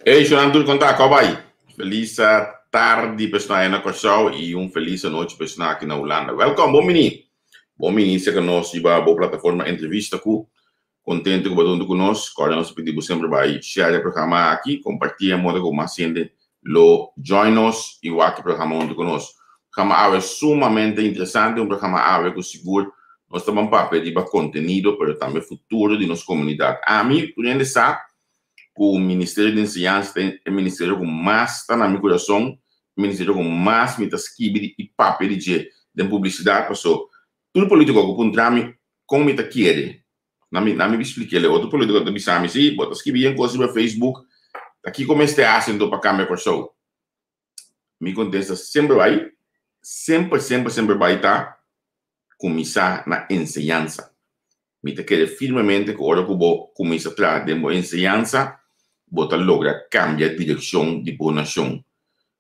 Hey, Jonan Tur konta, kò bai? Felis tardi personal na Kòrsou i un felis anochi personal aki na Hulanda. Welkom, bon bini. Bon bini serka nos riba bo plataforma Entrevista ku. Kontentu ku bo ta huntu ku nos. Kòrda nos ta pidi bo semper bai share e programa aki, kompartí e moda ku mas hende lo join nos i wak e programa huntu ku nos. Programa awe sumamente interesante, un programa awe ku sigur nos ta ban papia riba kontenido pero tambe futuro di nos komunidat. Ami, tur hende sa ku Ministerio di Enseñansa ta e ministerio ku mas ta na mi kurason, e ministerio ku mas mi ta skibi i papia di dje den publisidat, paso tur politiko ku puntra mi kon mi ta kere, na mi na mi splik'el, e otro politiko ta bisa mi, si, bo ta skibi yen kos riba Facebook, ta kiko mester hasi anto pa kambia Kòrsou? Mi kontesta semper bai, semper, semper, semper bai ta kuminsá na enseñansa. Mi ta kere firmemente ku ora ku bo kuminsá traha den bo enseñansa, bo ta logra kambia direkshon di bo nashon.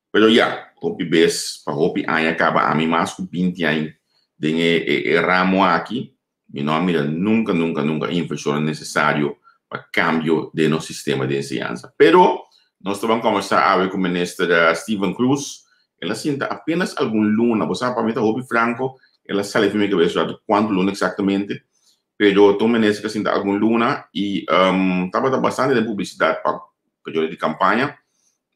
Pero ya, hopi bes pa hopi aña kaba ami mas ku binti aña den e ramo aki, Mi no a mira nunca, nunca, nunca inversionnan necesario pa cambio den nos sistema di enseñansa. Pero nos ta ban conversa awe cu Minister Steven Croes. El a sinta apenas algun luna. Bo sa, pa mi ta hopi franco, el a sali for mi cabeza rato cuanto luna exactamente. Pero ta un minister cu a sinta algun luna y tabata bastante den publicidad pa periodo di campaña.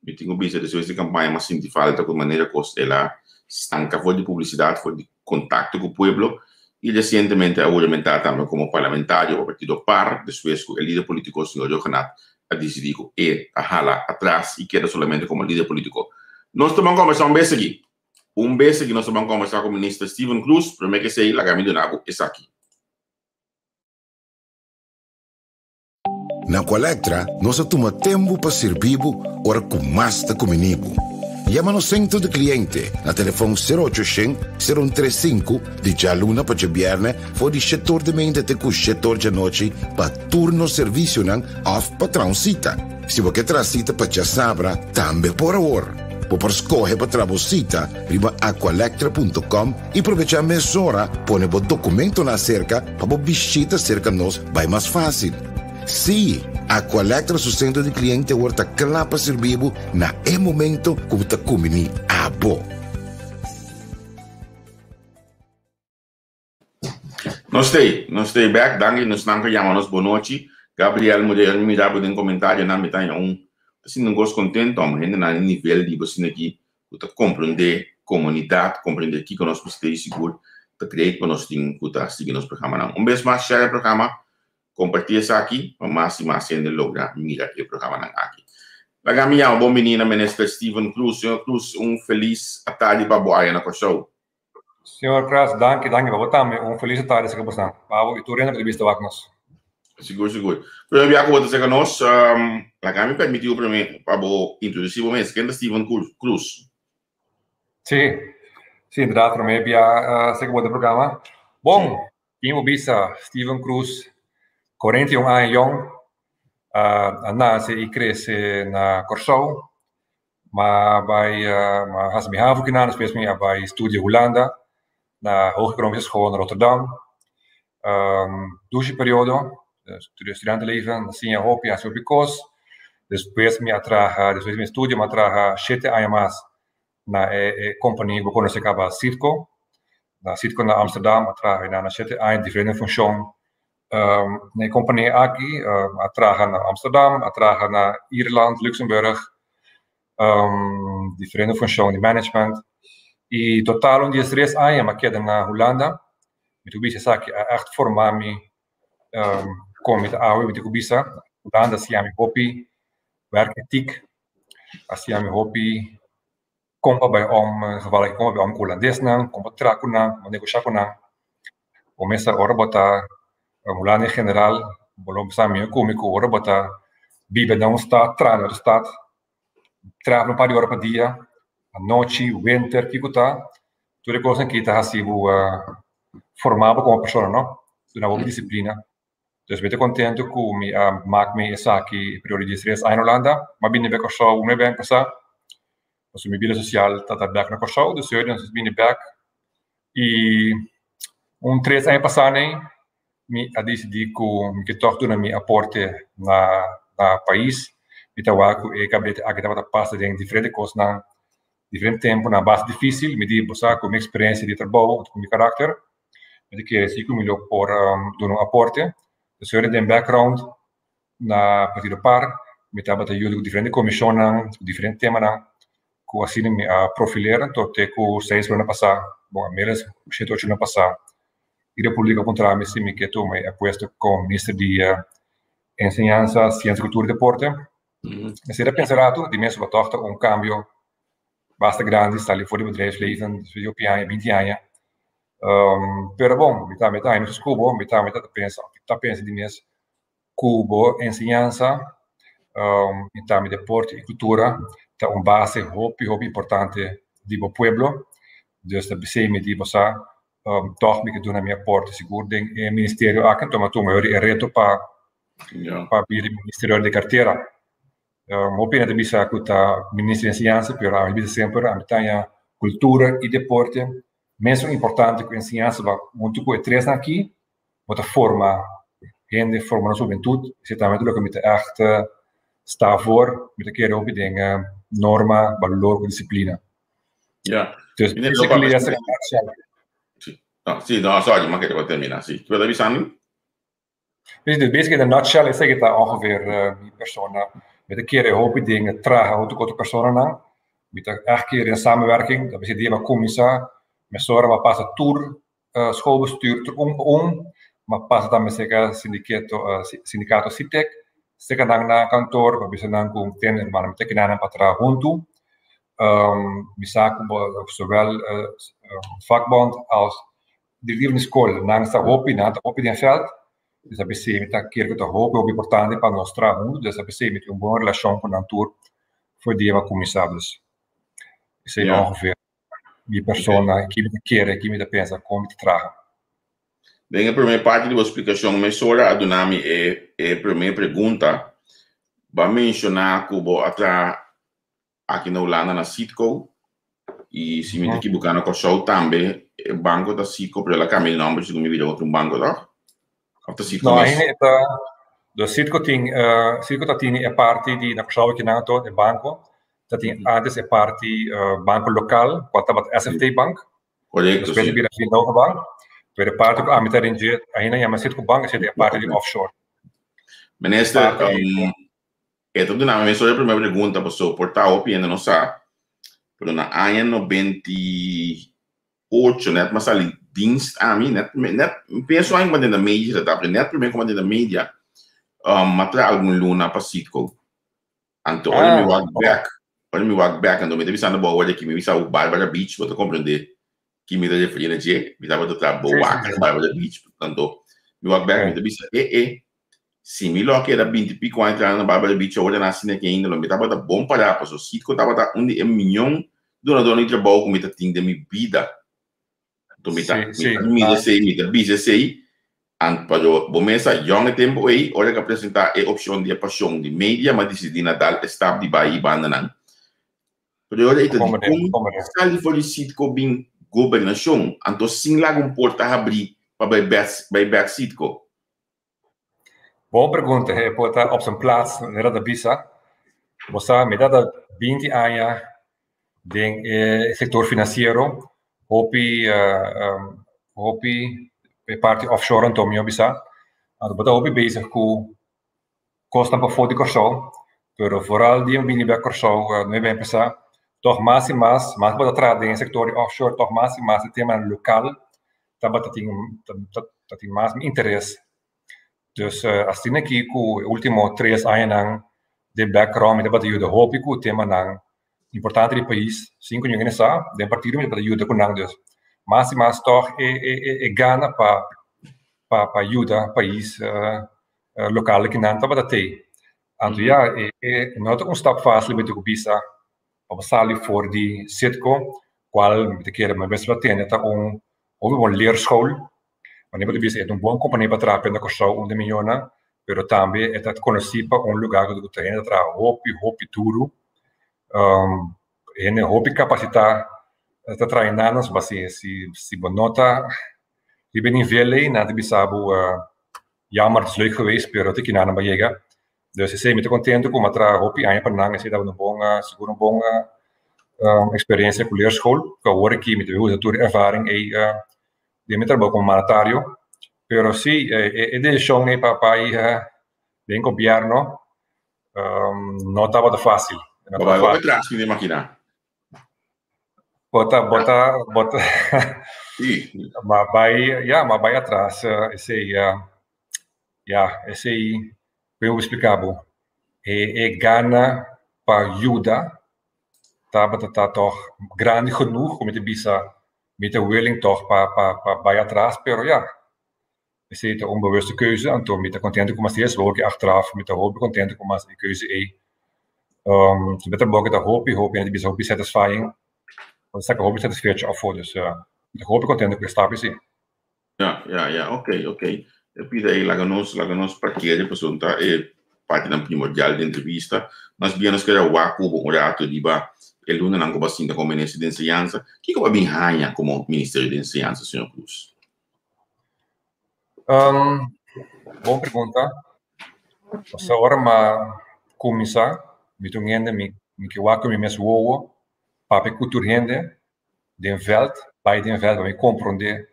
Mi tin ku bisa despues di kampaña mi a sinti falta ku manera kos el a stanka for di publisidat, for di kontakto ku pueblo i resientemente a huramentá tambe komo parlamentario pa partido par despues ku e lider politiko señor Rhuggenaath a disidí ku e ta hala atras i keda solamente komo lider politiko. Nos ta ban kombersá un bes aki. Un bes aki nos ta ban kombersá ku Minister Steven Croes. Promé ku esei laga mi duna bo esaki. Na Aqualectra nos a tuma tempu pa sirbi bo ora ku mas ta kumini bo. Yama nos sentro di kliente na telefon sero ocho shen, sero un tres sinku di djaluna pa djabièrnè for di shetor di meinta te ku shetor djanochi pa tur nos servisionan òf pa traha un sita. Si bo ke traha sita pa djasabra tambe por awor. Bo por skohe pa traha bo sita riba aqualectra punto com i probechá mesora pone bo dokumentonan aserka pa bo bishita serka nos bai mas fásil. Sí, Aqualectra su sentro di kliente awor ta kla pa sirbi bo na e momento ku bo ta kumbiní abo. Nos t'ei, nos t'ei bek. Danki nosnan ku yama nos bonochi. Gabriel Moreira, mi mira bo den komentarionan, mi ta haña un, ta sinti un kos kontento, amo. Hendenan di nivel di bo asina aki ku ta komprendé komunidat, komprendé kiko nos mester i sigur ta great pa nos tin ku ta sigui nos programanan. Un bes mas share e programa, kompartí esaki pa mas i mas hende logra mira e programanan aki. Laga mi yama bon bini na Minister Steven Croes. Señor Croes, un felis atardi pa bo aya na Kòrsou. Señor Croes, danki, danki pa bo tambe. Un felis atardi esaki bosan. Pa bo i tur hende ku ta bista wak nos. Sigur, sigur. Prome bia ku bo ta serka nos, laga mi permití bo prome pa bo introdusí bo mes. Ken ta Steven Croes? Sí, sí, inderdaad, prome bia serka bo den programa. Bon, tin bo bisa Steven Croes, 41 aña yòn, a nase i krese na Kòrsou. M'a bai, m'a hasi mi havo kinan, despues mi a bai studia Hulanda na Hoge Economische School na Rotterdam. Dushi periodo, studiantenleven, siña hopi, hasi hopi kos. Despues mi a traha, despues di mi estudio mi a traha shete aña mas na e kompania ku bo konosé kaba Citgo. Na Citgo na Amsterdam a traha na shete aña diferente funshon na e kompania aki. A traha na Amsterdam, a traha na Ierland, Luxemburg, diferente funshon di management. I total un diestres aña mi a keda na Hulanda. Mi ta bisa esaki a ègt forma mi kon mi ta awe. Mi ta ku bisa Hulanda a siña mi hopi wèrketiek, a siña mi hopi kon pa bai om, in geval aki kon pa bai om ku hulandesnan, kon pa traha ku nan, kon pa negoshá ku nan. Bo mester ora bo ta Hulanda en general, bo lo sa mihó ku mi ku ora bo ta biba den un stad, traha den otro stad, traha un par di ora pa dia, anochi, winter, kiko ta, tur e kosnan aki ta hasi bo forma bo komo persona no, duna bo disiplina. Dus mi ta kontentu ku mi a mak mi esaki e periodo di diestres aña na Hulanda. Mi a bini bek Kòrsou un mes bèn pasá, pasobra mi bida sosial ta ta bèk na Kòrsou, dus nos a bini bèk i un tres aña pasá nei mi a disidí ku mi ke tòg duna mi aporte na na pais. Mi ta wak ku e gabinete aki tabata pasa den diferente kosnan, diferente tempunan basta difísil. Mi di bo sa ku mi eksperensia di trabou ku mi karakter, mi ta kere si ku mi lo por duna un aporte. Dus ora den background na Partido Par mi tabata yuda ku diferente komishonnan, ku diferente temanan ku asina mi a profilera tot te ku seis luna pasá, bon ménos shete ocho luna pasá i Repúblika puntra mi si mi ke tuma e puesto komo minister di Enseñansa, Siensia, Kultura i Deporte. Mi sera pensa ratu, di mes bo tòg ta un kambio basta grandi sali for di bedrijfsleven despues di hopi aña, binti aña. Pero bon, mi tambe ta haña mes ku bo, mi tambe ta pensa, ta pensa di mes ku bo enseñansa i tambe deporte i kultura ta un base hopi hopi importante di bo pueblo. Dus ta p'esei mi di bo sa tòg mi ke duna mi aporte sigur den e ministerio aki, anto mi a tuma yori e reto pa pa bira ministerio di kartera. Hopi hende ta bisa ku ta minister di enseñansa, pero ami ta bisa semper ami ta haña kultura i deporte mesun importante ku enseñansa, huntu ku e tresnan aki bo ta forma hende, forma nos hubentut, esei tambe ta loke mi ta ègt sta voor, mi ta kere hopi den norma, balor ku disiplina. Ja. Dus Mi no basically papia esa in a nutshell. Si. No, si, no, sorry, ma kere termina. Si. Ku ta bisando? Dus basically in a nutshell esei ta ongeveer mi persona. Mi ta kere hopi den traha huntu ku otro personanan. Mi ta ègt kere den samenwerking. Ta bisa dia mi a kuminsá, mesora mi a pasa tur schoolbestuur tur un pa un, mi a pasa tambe serka sindiketo sindikato SITEK, serka nan na kantoor, mi a bisa nan ku tende hermano mi ta keda nan pa traha huntu. Mi sa ku zowel vakbond als direktivo di skol nan sa hopi, nan ta hopi den vèlt, dus a p'esei mi ta kere ku ta hopi hopi importante pa nos traha huntu, dus a p'esei mi tin un bon relashon ku nan tur for di dia mi a kuminsá. Dus esei ta ongeveer mi persona, ki mi ta kere, ki mi ta pensa, kon mi ta traha. Den e promé parti di bo splikashon mesora a duna mi e e promé pregunta. Bo a menshoná ku bo a traha aki na Hulanda na Citgo i si mi ta ekiboká na Kòrsou tambe e banko ta Citgo pero el a kambia di nòmber segun mi bira otro un banko tòg? Òf ta Citgo No, mes? ainda e ta, dus Citgo tin, Citgo ta tini e parti di na Kòrsou akinan anto e banko ta tin antes e parti banko lokal kual tabata SFT Bank. Korekto, Despues si. a bira Finova Bank, pero e parti ku ami ta den dje ainda yama Citgo Bank, esei ta e parti di offshore. Minister, e ta duna mi mesora e prome pregunta pasobra por ta hopi hende no sa, pero na aña 98 net mi a sali dienst ami, net net penso aña ku mi a drenta media ta, pero net prome ku mi a drenta media mi a traha algun luna pa Citgo. Anto ora mi wak bek, ora mi wak bek, anto mi ta bisando bo awor aki, mi bisa bo Barbara Beach, bo ta komprende ki mi ta referí na dje, mi tabata traha bo wak na Barbara Beach, anto mi wak bek, mi ta bisa, e e, si mi lo a keda binti piko aña traha na Barbara Beach awor ta na asina aki ainda, lo mi tabata bon pará, pasobra Citgo tabata un di e mion dunadónan di trabou ku mi ta tin den mi bida. Anto mi ta, mi ta mira esei, mi ta bisa esei, anto pero bo mesa yòn e tempu ei, ora ku a presentá e opshon di e pashon di media, mi a disidí na dal e stap di bai i bandanan. Pero ora ei ta dikon sali for di Citgo bin gobernashon, anto sin laga un porta habrí pa bai bèk bai bèk Citgo? Bon pregunta, e por ta op zijn plaats, manera ta bisa. Bo sa, mi ta 20 aña den e sector financiero, hopi hopi e parti offshore anto mi a bisa. Anto bo ta hopi bezig ku kosnan pafó di Kòrsou, pero vooral di mi bini bek Kòrsou nuebe aña pasá, tòg mas i mas, mas bo ta traha den e sektor di offshore, tòg mas i mas e temanan lokal tabata tin ta tin mas mi interes. Dus asina aki ku e último tres añanan den background mi tabata yuda hopi ku temanan importante di pais sin ku ningun sa, den partido mi tabata yuda ku nan. Dus mas i mas tòg e e e gana pa pa pa yuda pais lokal akinan tabata tei. Anto ya e e no ta un stap fásil mi ta ku bisa pa bo sali for di Citgo kual mi ta kere mi mester a tende ta un hopi bon leerschool. Manera bo ta bisa e ta un bon kompania pa traha na Kòrsou un di miyonan, pero tambe e ta konosí pa un lugá ku ta hende ta traha hopi hopi duru, hende hopi kapasitá ta traha einan, si si bo no ta riba e nivel ei nan ta bisa bo jammer het is leuk geweest pero te kina nan bo yega. Dus esei mi ta kontentu ku mi a traha hopi aña pa nan, esei tabata un bon, sigur un bon eksperensia ku leerschool, ku awor aki mi ta usa tur e ervaring ei den mi trabou komo mandatario. Pero si e desishon ei pa bai den gobièrnu no tabata fásil. Bo bai hopi atras mi ta imaginá. Bo ta, bo ta, bo ta, m'a bai, ya, m'a bai atras esei, ya, esei, kon mi por splika bo? E e gana pa yuda tabata ta tòg grandi genoeg ku mi ta bisa mi ta willing tòg pa pa pa bai atras, pero ya, esei ta un bewuste keuze, anto mi ta kontento ku mas es, wou achteraf mi ta hopi kontento ku mas e keuze ei. Mi trabou ta hopi hopi hende bisa hopi satisfying, bo ta saka hopi satisfecho afó, dus mi ta hopi kontento ku e stap esi. Ya, ya, ya, ok, ok. E pida ei laga nos, laga nos parkere pasobra ta e partinan primordial di entrevista. Mas bien nos kere wak ku bo un rato riba e lunanan ku bo a sinta komo Minister di Enseñansa. Kiko bo a bin haña komo Ministerio di Enseñansa, señor Cruz? Bon pregunta. Pasobra ora mi a kuminsá, mi ta un hende mi mi ke wak ku mi mes wowo, papia ku tur hende den vèlt, bai den vèlt pa mi komprondé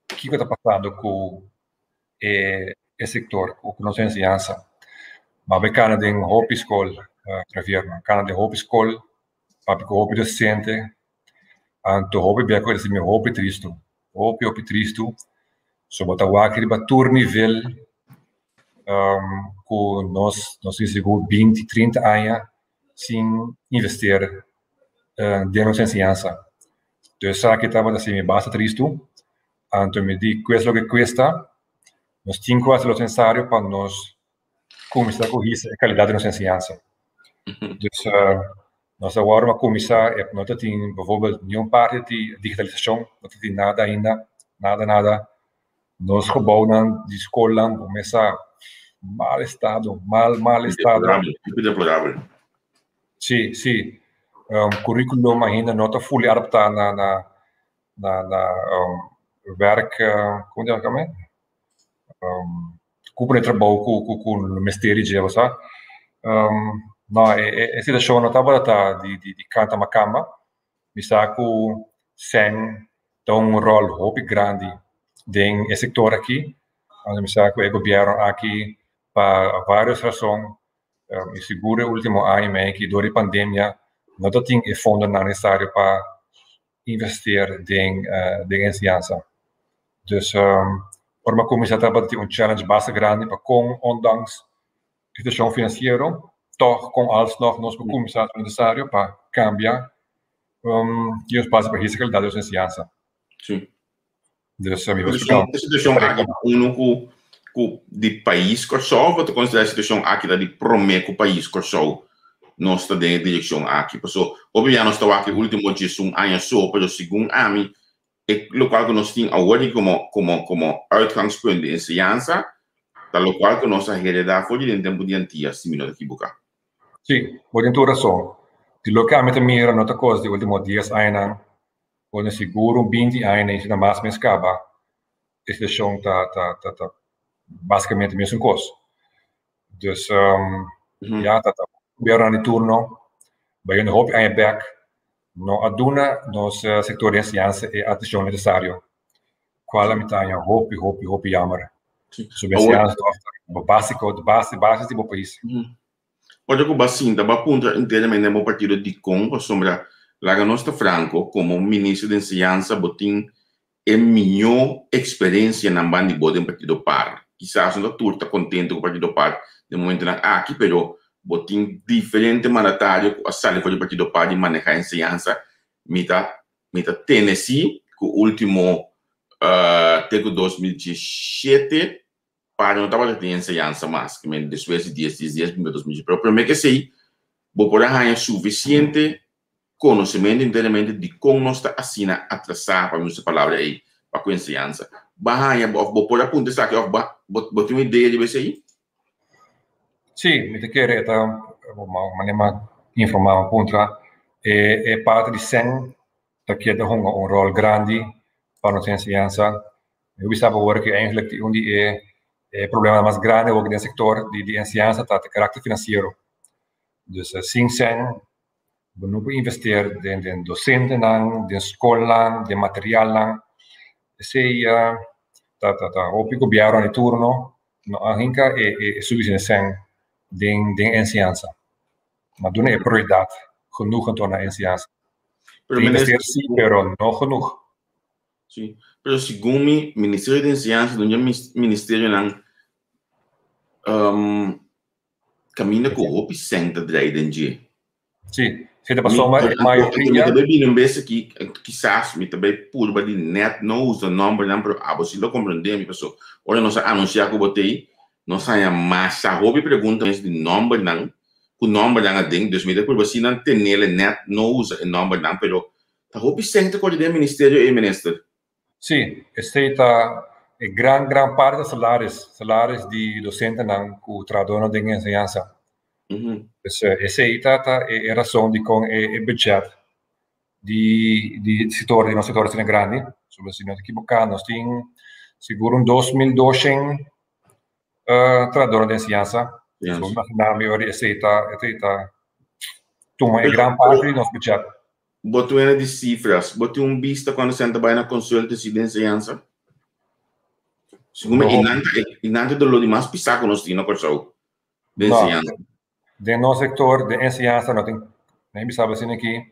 kiko ta pasando ku e e sektor, ku nos enseñansa. Mi a bai kana den hopi skol, Javier, mi a kana den hopi skol, papia ku hopi dosente, anto hopi bia ku a hasi mi hopi tristu, hopi hopi tristu. So bo ta wak riba tur nivel ku nos nos tin sigur binti, trinta aña sin investeer den nos enseñansa. Dus esaki tabata hasi mi basta tristu, anto mi di kues loke kuesta, nos tin ku hasi lo nesesario pa nos kuminsá ku hisa e kalidat di nos enseñansa. Dus nos awor a kuminsá, no ta tin bijvoorbeeld niun parti di digitalisashon, no ta tin nada ainda, nada nada. Nos gebouwnan di skolnan bo mes sa mal estado, mal mal estado. Deplorabel, deplorabel. Sí, sí. Curriculum ainda no ta fully adaptá na na na na werk, como ta yama? Ku por e trabou ku ku ku mester di dje, bo sa. No, e e e situashon no tabata ta di di di kanta makamba. Mi sa ku sèn ta un ròl hopi grandi den e sektor aki. Mi sa ku e gobièrnu aki pa vários rason i sigur e último aña mei aki dor di pandemia no ta tin e fondonan nesesario pa investeer den den enseñansa. Dus ora mi a kuminsá tabata tin un challenge basta grandi pa kon ondanks situashon finansiero tòg kon alsnog nos por kuminsá hasi lo nesesario pa kambia i nos base pa hisa kalidat di nos enseñansa. Sí. Dus mi por splika. E situashon aki ta unu ku ku di pais Kòrsou bo ta konsiderá e situashon aki ta di promé ku pais Kòrsou nos ta den e direkshon aki? Paso hopi bia nos ta wak e último diesun aña so, pero segun ami e lokual ku nos tin awor di komo komo komo uitgangspunt di enseñansa ta lokual ku nos a heredá for di den tempu di Antia, si mi no ta kibuká. Sí, bo tin tur rason. Di loke ami ta mira no ta kos di último dies añanan, bo tin sigur un binti aña i si ta mas mes kaba e situashon ta ta ta ta basikamente mesun kos. Dus ya ta ta gobiernonan di turno bayendo hopi aña bek no a duna nos sektor di enseñansa e atenshon nesesario kual ami ta haña hopi hopi hopi jammer. Su enseñansa ta básiko, de base base di bo pais. Ora ku bo a sinta bo a puntra internamente den bo partido dikon pasobra laga nos ta franko komo minister di enseñansa bo tin e mihó eksperensianan ban di bo den partido par. Kisas no ta tur ta kontento ku partido par den momentonan aki pero bo tin diferente mandatario ku a sali for di partido par di maneha enseñansa. Mi ta mi ta tene si ku ultimo te ku 2017 Padre no tabata tin enseñansa mas, ke men despues di dies dies dies bini 2017. Pero prome ke esei, bo por a haña sufisiente konosementu internamente di kon nos ta asina atrasá, pa mi usa e palabra ei, pa ku enseñansa. Bo a haña òf bo por a punta esaki òf bo bo tin un idea riba esei? Sí, mi ta kere e ta manera mi a informá, mi a puntra, e e parti di sèn ta keda hunga un ròl grandi pa nos enseñansa. Mi bisa bo awor ku eigenlijk un di e E problema mas grandi awor den sektor di enseñansa ta e karakter finansiero. Dus sin sèn bo no por investeer den dosentenan, den skolnan, den materialnan. Esei ta hopi gobièrnu di turno no a hinka e sufisiente sèn den enseñansa. No a duna e prioridat genoeg anto na enseñansa. Pero Investeer minister, sí, pero no genoeg. Sí, pero segun mi, Ministerio di Enseñansa ta un ministerionan kaminda ku hopi sèn ta drai den dje. Sí, sí ta pasobra e mayoria. Mi ta bai bini un bes aki, kisas mi ta bai purba di nèt no usa nòmbernan, pero abo si lo komprendé mi, pasobra ora nos a anunsiá ku bo t'ei, nos haña masha hopi pregunta mes di nòmbernan, ku nòmbernan aden, dus mi ta purba si nan tenele nèt no usa e nòmbernan, pero ta hopi sèn ta kore den ministerio ei, minister. Sí, esei ta e gran gran parti ta salaris, salaris di dosentenan ku trahadónan den enseñansa. Pues esei ta ta e rason dikon e budget di di sektor di nos sektor asina grandi. Pasobra si no ta ekiboká nos tin sigur un 2200 trahadónan den enseñansa. So imaginá mi ora esei ta esei ta tuma e gran parti di nos budget. Bo tin wena di sifras? Bo tin un bista kuando sèn ta bai na konsulta si di enseñansa? Segun mi, No. einan ta einan ta e doló di mas pisá ku nos tin na Kòrsou den No. enseñansa. Den nos sektor den enseñansa no tin, mi bisa bo asina aki,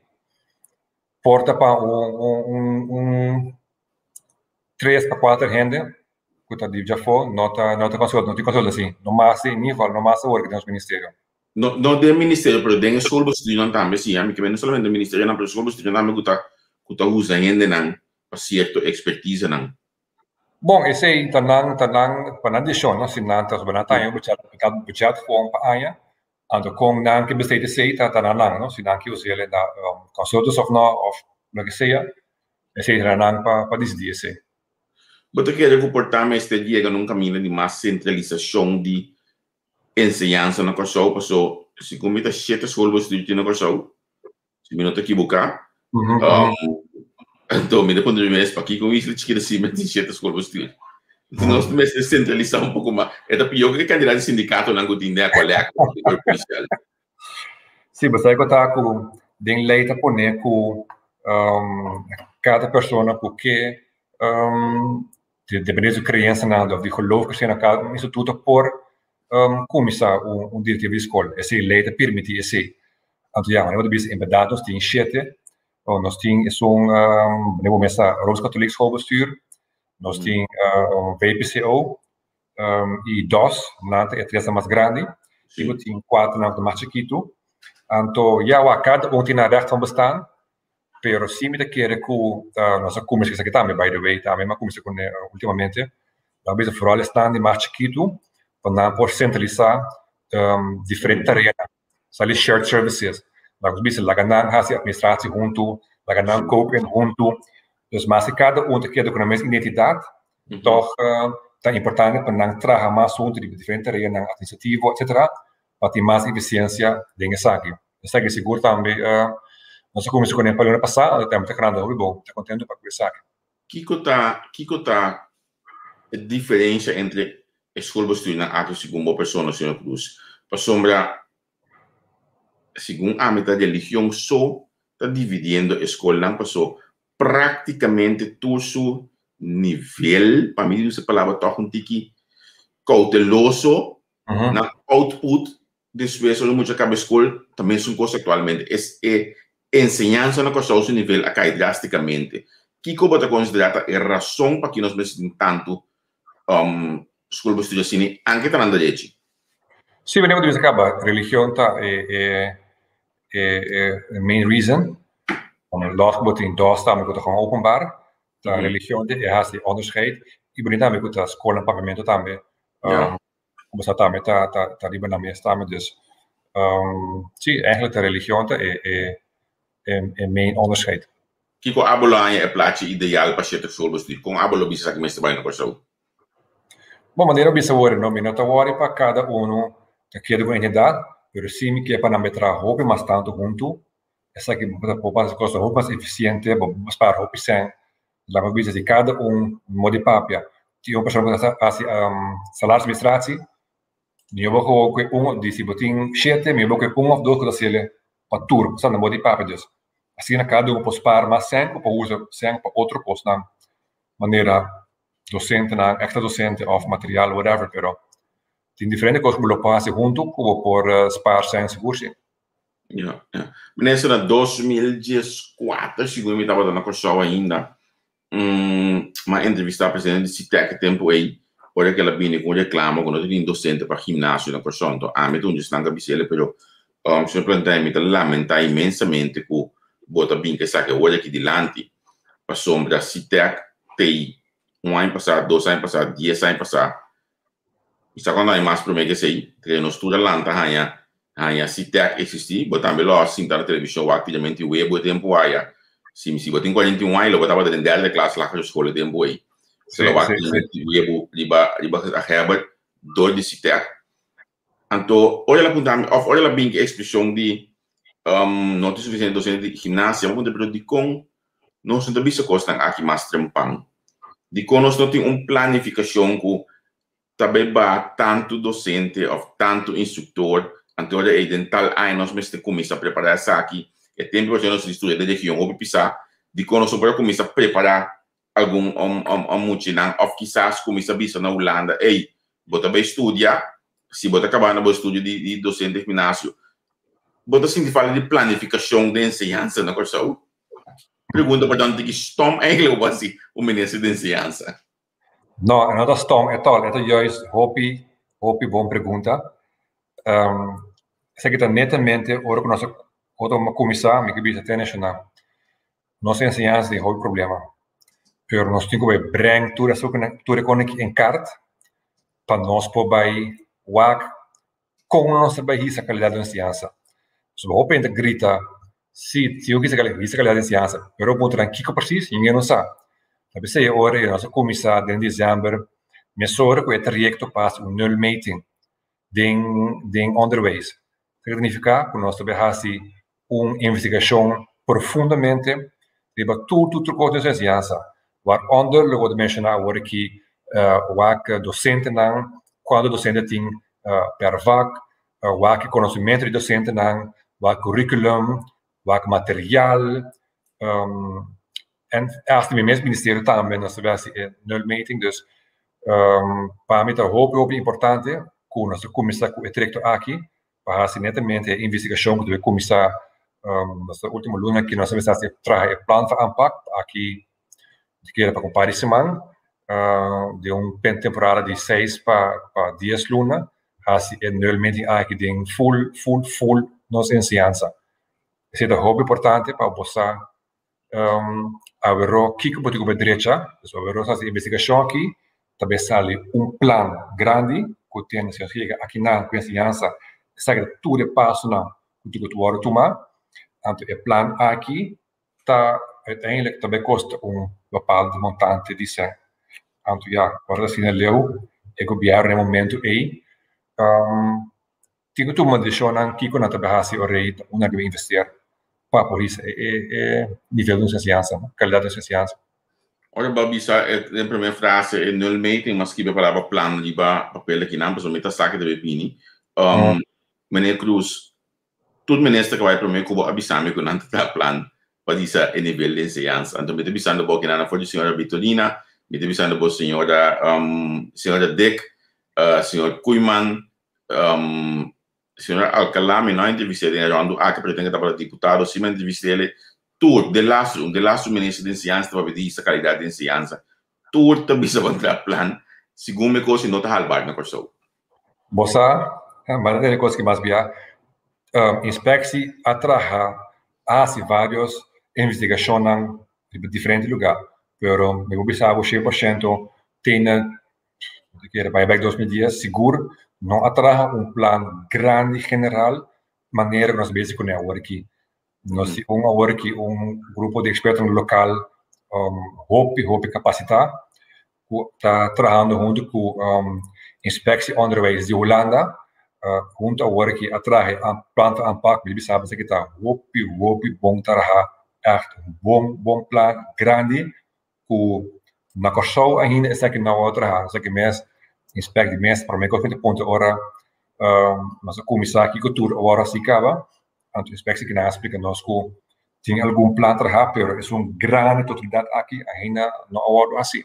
por ta pa un un un un tres pa kuater hende ku ta di djafó no ta no ta konsulta, no tin konsulta asi. No mas in ieder geval no mas awor ku den nos ministerio. No, no den ministerio, pero den e schoolbestuurnan tambe si, mi ke men no solamente den ministerionan, pero schoolbestuurnan tambe ku ta usa hendenan pa sierto ekspertisenan. Bon, esei ta nan pa nan desishon, no? Si nan ta nan ta haña un budget, budget gewoon pa aña, anto kon nan ke besteed esei ta na nan, no? Si nan ke us'é na consultants of no, of loke sea, esei ta na nan pa disidí esei. Bo ta kere ku por ta mester yega na un kaminda di mas sentralisashon di enseñansa na Kòrsou, paso segun mi ta shete schoolbestuur tin na Kòrsou, si mi no ta ekiboká. Anto mi ta puntra mi mes pakiko un isla chikito asina tin shete schoolbestuur. Nos mester sentralisá un poko mas. E ta pió ku e kandidat di sindikatonan ku tin den Aqualectra, den kuerpo polisial. Sí, bo sa ku ta ku den lei ta pone ku kada persona ku ke depende di su creencianan of di geloof cristiano, cada un instituto por kuminsá un direktiva di skol. Esei lei ta permití esei. Anto ya, manera bo ta bisa, en bèrdat nos tin shete. Nos tin esun, manera bo mester Rooms-Katholiek Schoolbestuur, nos tin VPCO i DOS, nan ta e tresnan mas grandi. I bo tin kuaternan ku ta mas chikitu. Anto ya, wak, kada un tin nan recht van bestaan, pero si mi ta kere ku nos a kuminsá esaki tambe, by the way, tambe mi a kuminsá kuné ultimamente. Nan a bisa foral esnan di mas chikitu pa nan por sentralisá diferente tareanan, sali shared services. Nan a bisa laga nan hasi administratie huntu, laga nan koop in huntu. Dus maske kada un ta keda ku nan mes identidat, tòg ta importante pa nan traha mas huntu riba diferente tareanan administrativo, etcetera, pa tin mas efisiensia den esaki. Esaki sigur tambe nos a kuminsá kuné pa luna pasá, anto tambe ta grandi hopi bon, ta kontentu pa ku esaki. Kiko ta e diferensia entre e schoolbestuurnan aki segun bo persona, señor Cruz? Pasobra segun ami ta religion so ta dividiendo e skolnan, paso práktikamente tur su nivel, pa mi usa palabra tòg un tiki kouteloso, na output despues ora mucha kaba skol ta mesun kos aktualmente. Es e enseñansa na Kòrsou su nivel a kai drástikamente. Kiko bo ta konsiderá ta e rason pa ki nos mester tin tantu schoolbestuur asina, anke ta nan derechi? Sí, wanneer bo ta bisa kaba, religion ta e main reason. Los ku bo tin dos tambe ku ta gewoon openbaar. Ta religion ta e hasi e onderscheid. I bo tin tambe ku ta skolnan papiamentu tambe. Ku sa tambe ta riba nan mes tambe. Dus sí, eigenlijk ta religion ta e main onderscheid. Kiko abo lo haña e plachi ideal pa shete schoolbestuur? Kon abo lo bisa esaki mester bai na Kòrsou? Bon, manera bo bisa awor, no, mi no ta wòri pa kada unu ta keda ku entidat, pero sí mi ke pa nan bai traha hopi mas tantu huntu. Esaki bo por hasi kos hopi mas efisiente, bo por spara hopi sèn. Laga mi bisa si kada un modo di papia. Tin un persona ku ta hasi salarisadministratie, mihó bo kohe ku un òf di si bo tin shete mihó bo kohe un òf dos ku ta hasiel pa tur, pasobra nan bo di papia dus. Asina kada un por spar mas sèn ku por usa sèn pa otro kosnan manera dosentenan, èkstra dosente òf material whatever pero tin diferente kos ku bo lo por hasi huntu ku bo por spar sèn sigur si. Ya, ya. Minister, na 2014, segun mi tabata na Kòrsou ainda, m'a entrevistá presidente di SITEC e tempu ei, ora ku el a bini ku un reklamo ku no tin dosente pa gimnasio na Kòrsou. Anto ami ta un di esnan ku a bisa el, pero señor Plantijn, mi ta lamentá inmensamente ku bo ta bin ku esaki awor aki dilanti, pasobra SITEC t'ei un aña pasá, dos aña pasá, dies aña pasá, Mi sa cuando hay mas prome que esey, que nos tur a lanta haña haña SITEC existi, bo tambe lo a sinta na television wak Tiramente Webo e tempo aya. Si si bo tin 41 aña lo bo tabata den derde klas lagere school e tempo ey. Se lo wak Tiramente Webo riba riba gezaghebber door di SITEC. Anto ora el a punta mi of ora el a bin cu e expresion di no tin suficiente docente di gimnasia, mi a puntra pero dicon nos no ta bisa cosnan aki mas trempan? Dicon nos no tin un planificacion cu ta bay baha tanto docente of tanto instructor, anto ora ey den tal aña nos mester cuminsa prepara esaki, e tempo cu nos tin studia den region hopi pisa, dicon nos no por a cuminsa prepara algun muchanan of kisas cuminsa bisa na Hulanda, ey, bo ta bay studia, si bo ta cabando bo estudio di docente gimnasio, bo ta sinti falta di planificacion den enseñansa na Corsou? Pregunta pa John Tiki stom eigenlijk bo hasi un minister di enseñansa. No, e no ta stom at all, e ta juist hopi, hopi bon pregunta. Esaki ta netamente ora ku nos a kuminsá, mi ke bisa te nashonal. Nos enseñansa tin hopi problema, pero nos tin ku bai breng tur esun tur e kos aki en kart pa nos por bai wak kon nos ta bai hisa kalidat di enseñansa. Pasobra hopi hende ta grita, si, si bo hisa hisa kalidat di enseñansa, pero bo puntra nan kiko presis, ningun no sa. Ta p'esei e ora ei nos a kuminsá den desèmber mesora ku e trayekto pa hasi un nulmeting den den onderwijs. Esaki ta nifiká ku nos ta bai hasi un investigashon profundamente riba tur tur tur kos den su enseñansa, waaronder lo bo ta menshoná awor aki wak dosentenan, kuantu dosente tin per vak, wak e konosementu di dosentenan, wak kurikulum, wak material, en hasta mi mes ministerio tambe nos ta hasi e nulmeting, dus pa mi ta hopi hopi importante ku nos ta kuminsá ku e trayekto aki pa hasi netamente e investigashon ku debe kuminsá nos último luna aki nos a mester hasi traha e plan van aanpak aki sikiera pa un par di siman den un temporada di seis pa dies luna hasi e nulmeting aki den ful ful ful nos enseñansa. Esei ta hopi importante pa bo sa Aweró kiko bo tin ku bai drecha, dus aweró sa hasi investigashon aki ta bai sali un plan grandi ku tin si nos yega akinan ku enseñansa esaki ta tur e pasonan ku tin ku wòrdu tuma, anto e plan aki ta uiteindelijk ta bai kosta un bepaalde montante di sèn. Anto ya, ora ta asina leu e gobièrnu na e momento ei Tin ku tuma desishonnan kiko nan ta bai hasi ora ei ta unda nan bai investeer pa por hisa e e nivel di nos enseñansa, kalidat di nos enseñansa. Ora bo a bisa e den primer frase e nulmeting, m'a skibi e palabra plan riba papel akinan pasobra mi ta sa ke ta bai bini. Meneer Croes, tur minister ku a bai prome ku bo a bisa mi ku nan ta traha plan pa hisa e nivel di enseñansa. Anto mi ta bisando bo akinan for di señora Victorina, mi ta bisando bo señora señora Dick, señor Koeiman, Señor Alcalá mi no a entrevist'é den e rondu aki pero e ten ke tabata diputado si mi a entrevist'é tur de lastu un de lastu minister di enseñansa ta papia di hisa kalidat di enseñansa tur ta bisa bo traha plan segun mi kos i no ta halbaar na Kòrsou. Bo sa, manda tene kos ki mas bia, inspeksie a traha a hasi varios investigashonnan riba diferente lugá pero mi por bisa bo 100% tene Bo ta kere bai bek 2010 sigur no a traha un plan grandi general manera ku nos ta besi kuné awor aki. Nos tin un awor aki un grupo di ekspertonan lokal hopi hopi kapasitá ku ta trahando huntu ku Inspectie Onderwijs di Hulanda huntu awor aki a traha e plan van aanpak. Mi ta bisa bo esaki ta hopi hopi bon traha, ègt un bon bon plan grandi ku. Na Kòrsou ainda esaki no a traha, esaki mes inspect di mes promé kos ku ta puntra ora nos a kuminsá kiko tur awor a hasi kaba, anto inspectie kinan a splika nos ku tin algun plan traha pero esun grandi totalidat aki ainda no a wòrdu hasi.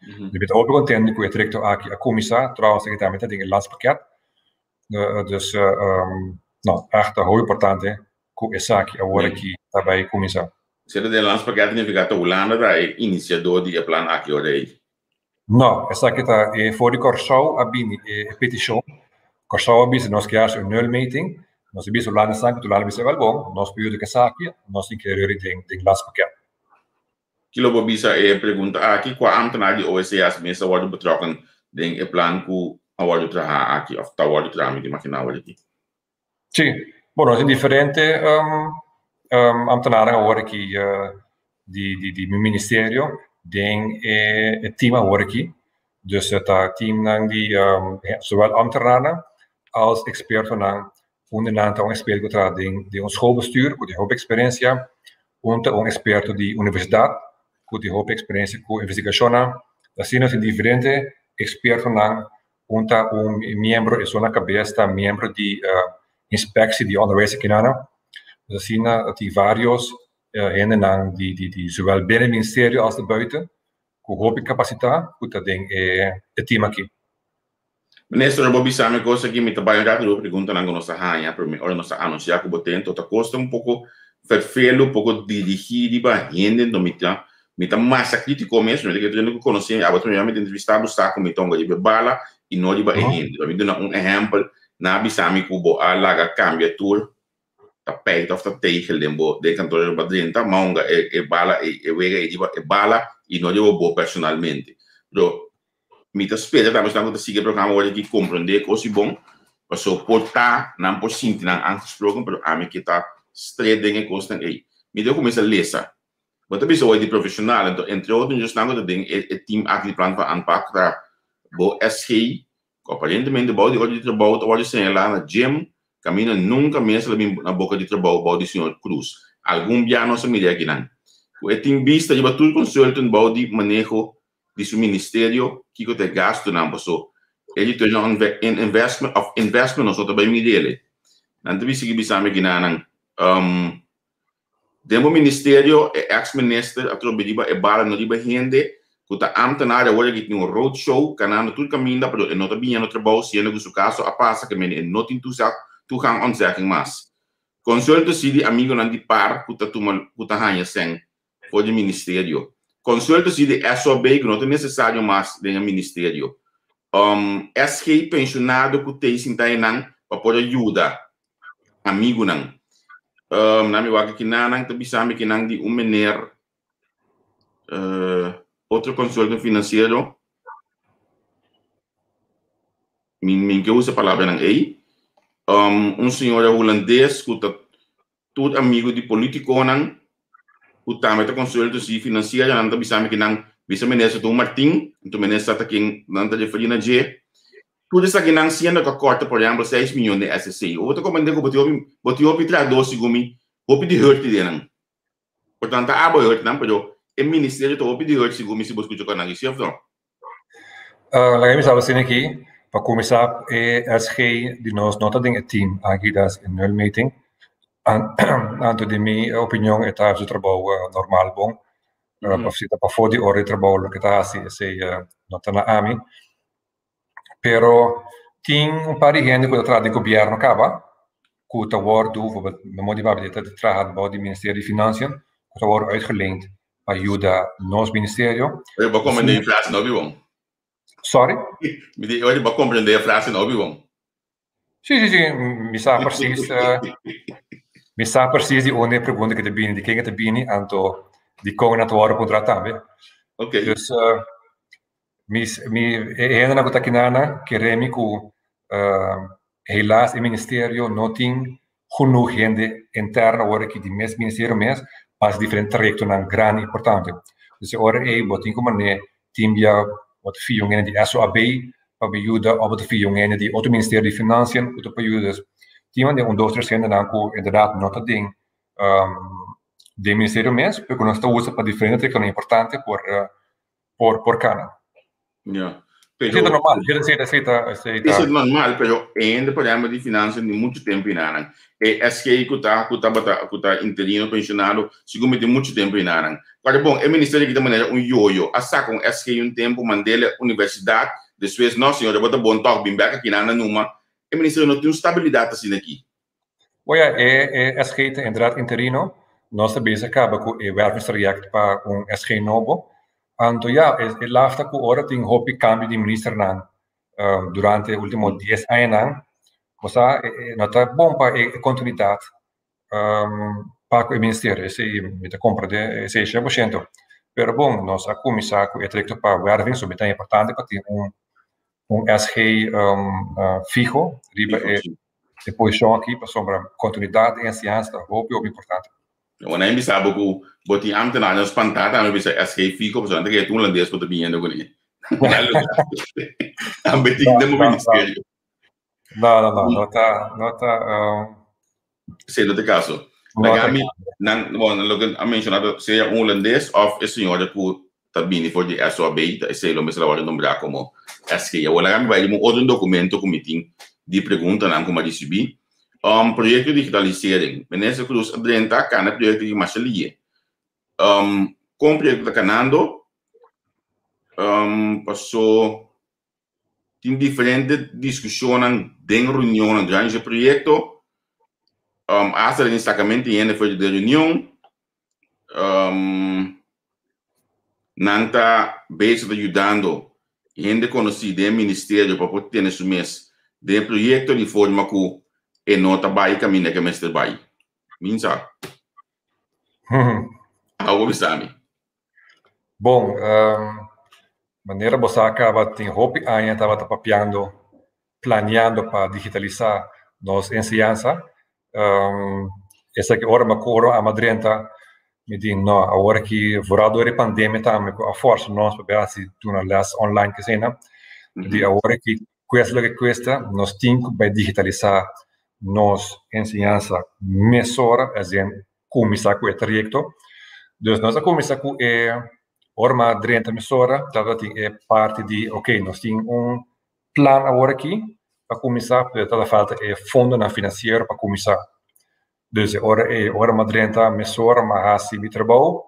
Mi ta hopi kontentu ku e trayekto aki a kuminsá, trouwens esaki tambe ta den e landspakket, dus no, ègt ta hopi importante ku esaki awor aki ta bai kuminsá. Sera den landspakket nifiká ta Hulanda ta e inisiadó di e plan aki ora ei? No, esaki ta e for di Kòrsou a bini e petishon. Kòrsou a bisa nos ke hasi un nulmeting, nos a bisa Hulanda esaki, Hulanda a bisa wèl bon, nos por yuda ku esaki, nos tin ke reri den den landspakket. Ki lo bo bisa e pregunta aki, Kua ámtenar di OSCS mes a wòrdu betrokken den e plan ku a wòrdu trahá aki òf ta wòrdu trahá, mi ta imaginá awor aki? Sí, bueno, tin diferente ambtenaren awor aki di di di mi ministerio den e e team awor aki. Dus e ta teamnan di zowel ambtenarnan als expertonan. Un di nan ta un experto ku traha den den un schoolbestuur ku tin hopi experiencia. Un ta un experto di universidad ku tin hopi experiencia ku investigashonnan. Asina tin diferente expertonan. Un ta un miembro, esun na kabes ta miembro di inspectie di onderwijs akinana. Dus asina tin varios hendenan di di di zowel binnen ministerio as buiten ku hopi kapasitá ku ta den e team aki. Minister, bo bisa mi kos aki, mi ta bai un ratu riba preguntanan ku nos a haña promé ora nos a anunsiá ku bo ten, to ta kosta un poko ferfelu, poko dirigí riba hende, enton mi ta Mi ta masha kritiko mes, mi ta kere tur hende ku konosé mi, abo tambe mi ta entrevistá bo sa ku mi ta hunga riba e bala i no riba e hende. Mi duna un ehèmpel, nan a bisa mi ku bo a laga kambia tur tapijt òf ta tegel den bo den kantoor riba drenta, m'a hunga e e bala e e wega ei riba e bala i no riba bo personalmente. Pero mi ta spera tambe esnan ku ta sigui e programa awor aki komprondé kos i bon, pasobra por ta nan por sinti nan aangesproken, pero ami ke ta stret den e kosnan ei. Mi ta kuminsá lesa. Bo ta bisa hoy di profesional, anto entre otro esnan ku ta den e team aki di plan van aanpak ta bo SG, ku aparentemente bou di orde di trabou ta wòrdu señalá na gym, kaminda nunka mes lo bin na boka di trabou bou di señor Cruz. Algun bia nos a mira akinan ku e tin bista riba tur consultant bou di maneho di su ministerio kiko ta e gastunan paso e return on investment of investment nos no ta bai mira el'e. Nan ta bin sigui bisa mi kinanan. Den bo ministerio e ex minister a trobe riba e bala no riba hende ku ta ambtenaar awor aki tin un road show kanando tur kaminda pero e no ta biña no trabou siendo ku su kaso a pasa ke mende e no tin toegang ontzegging mas. Consulta si di amigonan di par ku ta tuma ku ta haña sèn for di ministerio. Consulta si di SOB ku no ta nesesario mas den e ministerio. SG pensionado ku tei sinta einan pa por a yuda amigunan. Um, na mi wak kinanan ta bisa mi kinan di un meneer uh, otro consultant financiero. Mi, mi ke usa palabranan ei. Um, un señora holandés ku ta Tur amigu di politikonan ku tambe ta konsulto si finansiero nan ta bisa mi ki nan bisa minister Don Martin, anto minister ta ken nan ta referí na dje. Tur esaki nan siendo ku a kòrta por ehèmpel seis miyon den SSC. Bo ta komprendé ku bo tin hopi bo tin hopi trahadó segun mi hopi di hurt den nan. Por tanto ta abo e hurt nan pero e ministerio ta hopi di hurt segun mi si bo skucha ku nan si òf no? Laga mi sa asina aki, pa kuminsá e SG di nos no ta den e team aki das e nulmeting. Anto di mi opinion e ta hasi su trabou normal bon. Of si ta pafó di ora di trabou loke ta hasi esei no ta na ami. Pero tin un par di hende ku ta traha den gobièrnu kaba ku ta wòrdu, mi modo di papia ta traha bou di Ministerio di Financiën, ku ta wòrdu uitgeleend pa yuda nos ministerio. Oye, bo comprende e frase no, Bibon? Sorry? Mi di, oye, bo comprende e frase no, Bibon? Sí, sí, sí, mi sa precies, mi sa precies di unda e pregunta ke ta bini, di ken ke ta bini, anto di kon nan ta wòrdu puntrá tambe. Ok. Dus, mi, mi, e hendenan ku ta kinana kere mi ku helaas e ministerio no tin genoeg hende interno awor aki di mes ministerio mes pa hasi diferente trayectonan grandi importante. Dus e ora ei bo tin ku manera tin bia bo ta fia un hende di SOAB pa bo yuda òf bo ta fia un hende di otro ministerio di Financiën ku ta pa yuda. Dus tin manera un dos tres hendenan ku inderdaad no ta den den ministerio mes pero ku nos ta usa pa diferente trayectonan importante por. por por kana. Ja. Pero, Esei ta normal, esei ta, esei ta, esei ta. Esei ta normal, pero e problema di finansa di mucho tempo inaran. E SG ku ta ku tabata ku ta interino pensionado, sigur mi tin mucho tempo inaran. Pero bon, e ministerio kita manera un yoyo, a saca un SG un tempo, mandele universidad, despues no señor, bo ta bon toch, bin bek aki nan numa. E ministerio no tin un stabilidad asina aki. O ja, e, e SG ta inderdaad interino. Nos ta bezig kaba ku e wervingstraject pa un SG nobo. Anto ja, e, e lafta ku ora tin hopi cambio di ministernan durante e ultimo 10 añanan. Bo sa, e, e, no ta bon pa e, e continuidad pa ku e ministerio. Esei mi ta comprende esei 100%. Pero bon, nos a kuminsá ku e trayecto pa werving, so mi ta importante pa tin un un SG fiho riba e e posishon aki pasobra kontinuidat di enseñansa ta hopi hopi importante. Ora nan bisa bo ku bo tin ambtenaarnan spantá tambe bisa SG fiho pasobra nan ta kere tur hulandes ku ta biniendo kuné. Tambe tin den bo ministerio. No, no, no, no ta, no ta. Sí, no ta e kaso. Laga mi, nan, bon, loke a menshoná ta sea un hulandes òf e señora ku ta bini for di SOAB, ta esei lo mester a wòrdu nombrá komo SG. Awor laga mi bai riba un otro dokumento ku mi tin di preguntanan ku mi a risibí. Um, proyekto digitalisering. Minister Croes a drenta kana e proyekto aki masha lihe. Um, kon proyekto ta kanando? Um, paso tin diferente diskushonnan den reunionnan durante e proyekto. Um, hasta den sakamento di hende for di den reunion. Um, nan ta bezig ta yudando hende konosí den ministerio pa por tene su mes den e proyekto di forma ku e no ta bai kaminda ku e mester bai. Min sa. Abo bisa mi. Bon, um, manera bo sa kaba tin hopi aña tabata papiando, planeando pa digitalisá nos enseñansa. Um, esaki ora mi acuerdo a drenta, mi di no, awor aki vooral door e pandemia tambe ku a forsa nos pa bai hasi duna les online kesina. Mi di awor aki cuesta loke cuesta, nos tin ku bai digitalisá nos enseñansa mesora, as in kuminsá ku e trayekto. Dus nos a kuminsá ku e ora mi a drenta mesora tabatin e parti di ok, nos tin un plan awor aki pa kuminsá, pero tabata falta e fondonan finansiero pa kuminsá. Dus e ora ei, ora mi a drenta mesora mi a hasi mi trabou,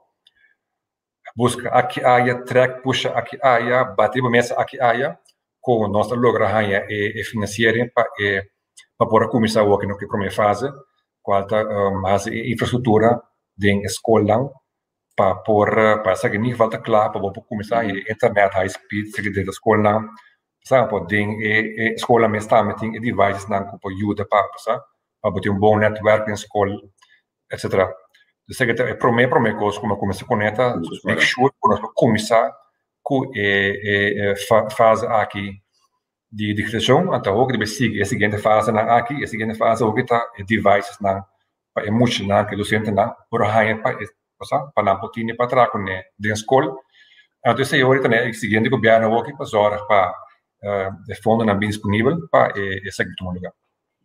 buska aki aya, trèk pusha aki aya, bati riba mesa aki aya, ku nos a logra haña e e finansiering pa e pa por a kuminsá awor ku e promé fase, kual ta hasi e infrastruktura den e skolnan pa por pa esaki in ieder geval ta kla pa bo por kuminsá e internet high speed esaki den e skolnan, sa por den e e skolnan mes tambe tin e devicesnan ku por yuda pa sa pa bo tin un bon netwerk den skol etcetera. Esaki ta e promé promé kos ku mi a kuminsá kuné ta make sure ku nos por kuminsá ku e e fase aki di digitalisashon, anto awor debe sigui e siguiente fasenan aki, e siguiente fase awor ta e devicesnan pa e muchanan ku e dosentenan por haña pa e sa pa nan por tene pa traha kuné den skol. Anto esei awor ta e siguiente gobièrnu awor pa zòrg pa e fondonan bin disponibel pa esaki tuma lugá.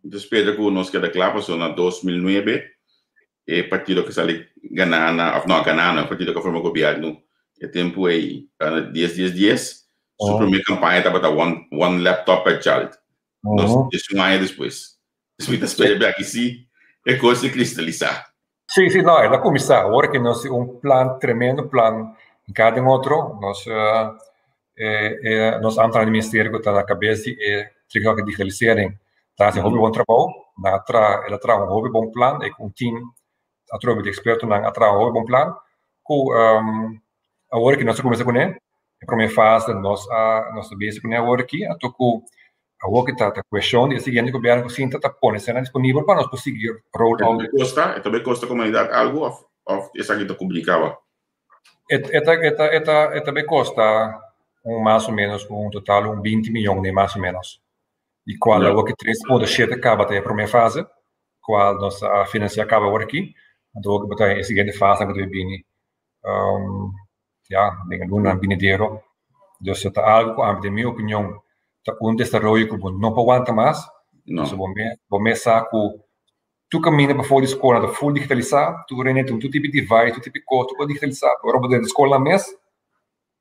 Mi ta spera ku nos keda kla pasobra na 2009 e partido ku sali gana na òf no gana no e partido ku a forma gobièrnu e tempu ei dies dies dies su promé kampaña tabata one one laptop per child. Nos 11 aña despues. Dus mi ta spera bia ki si e kos si kristalisá. Sí, sí, no, el a kuminsá. Awor ke nos tin un plan, tremendo plan, en kada den otro, nos eh, nos ambtenaar di ministerio ku ta na kabes di e trikòk di digitalisering ta hasi hopi bon trabou. Nan a traha, el a traha un hopi bon plan, e ku un team atrobe di ekspertonan a traha un hopi bon plan ku awor ke nos a kuminsá kuné, e promé fase nos a nos ta bezig kuné awor aki, anto ku awor ke ta ta kueshon di e siguiente gobièrnu ku sinta ta pone esnan disponibel pa nos por sigui roll out. E ta kosta, e ta bai kosta komunidat algu òf òf esaki ta kubrí kaba? E e ta e ta e ta e ta bai kosta un mas o ménos un total un binti miyon den mas o ménos. Di kual awor ki 3.7 kaba ta e promé fase, kual nos a finansiá kaba awor aki, anto awor ki bo ta e siguiente fase ku ta bai bini ya den e luna binidero. Dus ta algo ku ami den mi opinion ta un desaroyo ku bo no por wanta mas. No. Pasobra bo mes bo mes sa ku tur kaminda pafó di skola ta ful digitalisá, tur hende tin tur tipo di device, tur tipo di kos, tur kos digitalisá, pero ora bo drenta skolnan mes.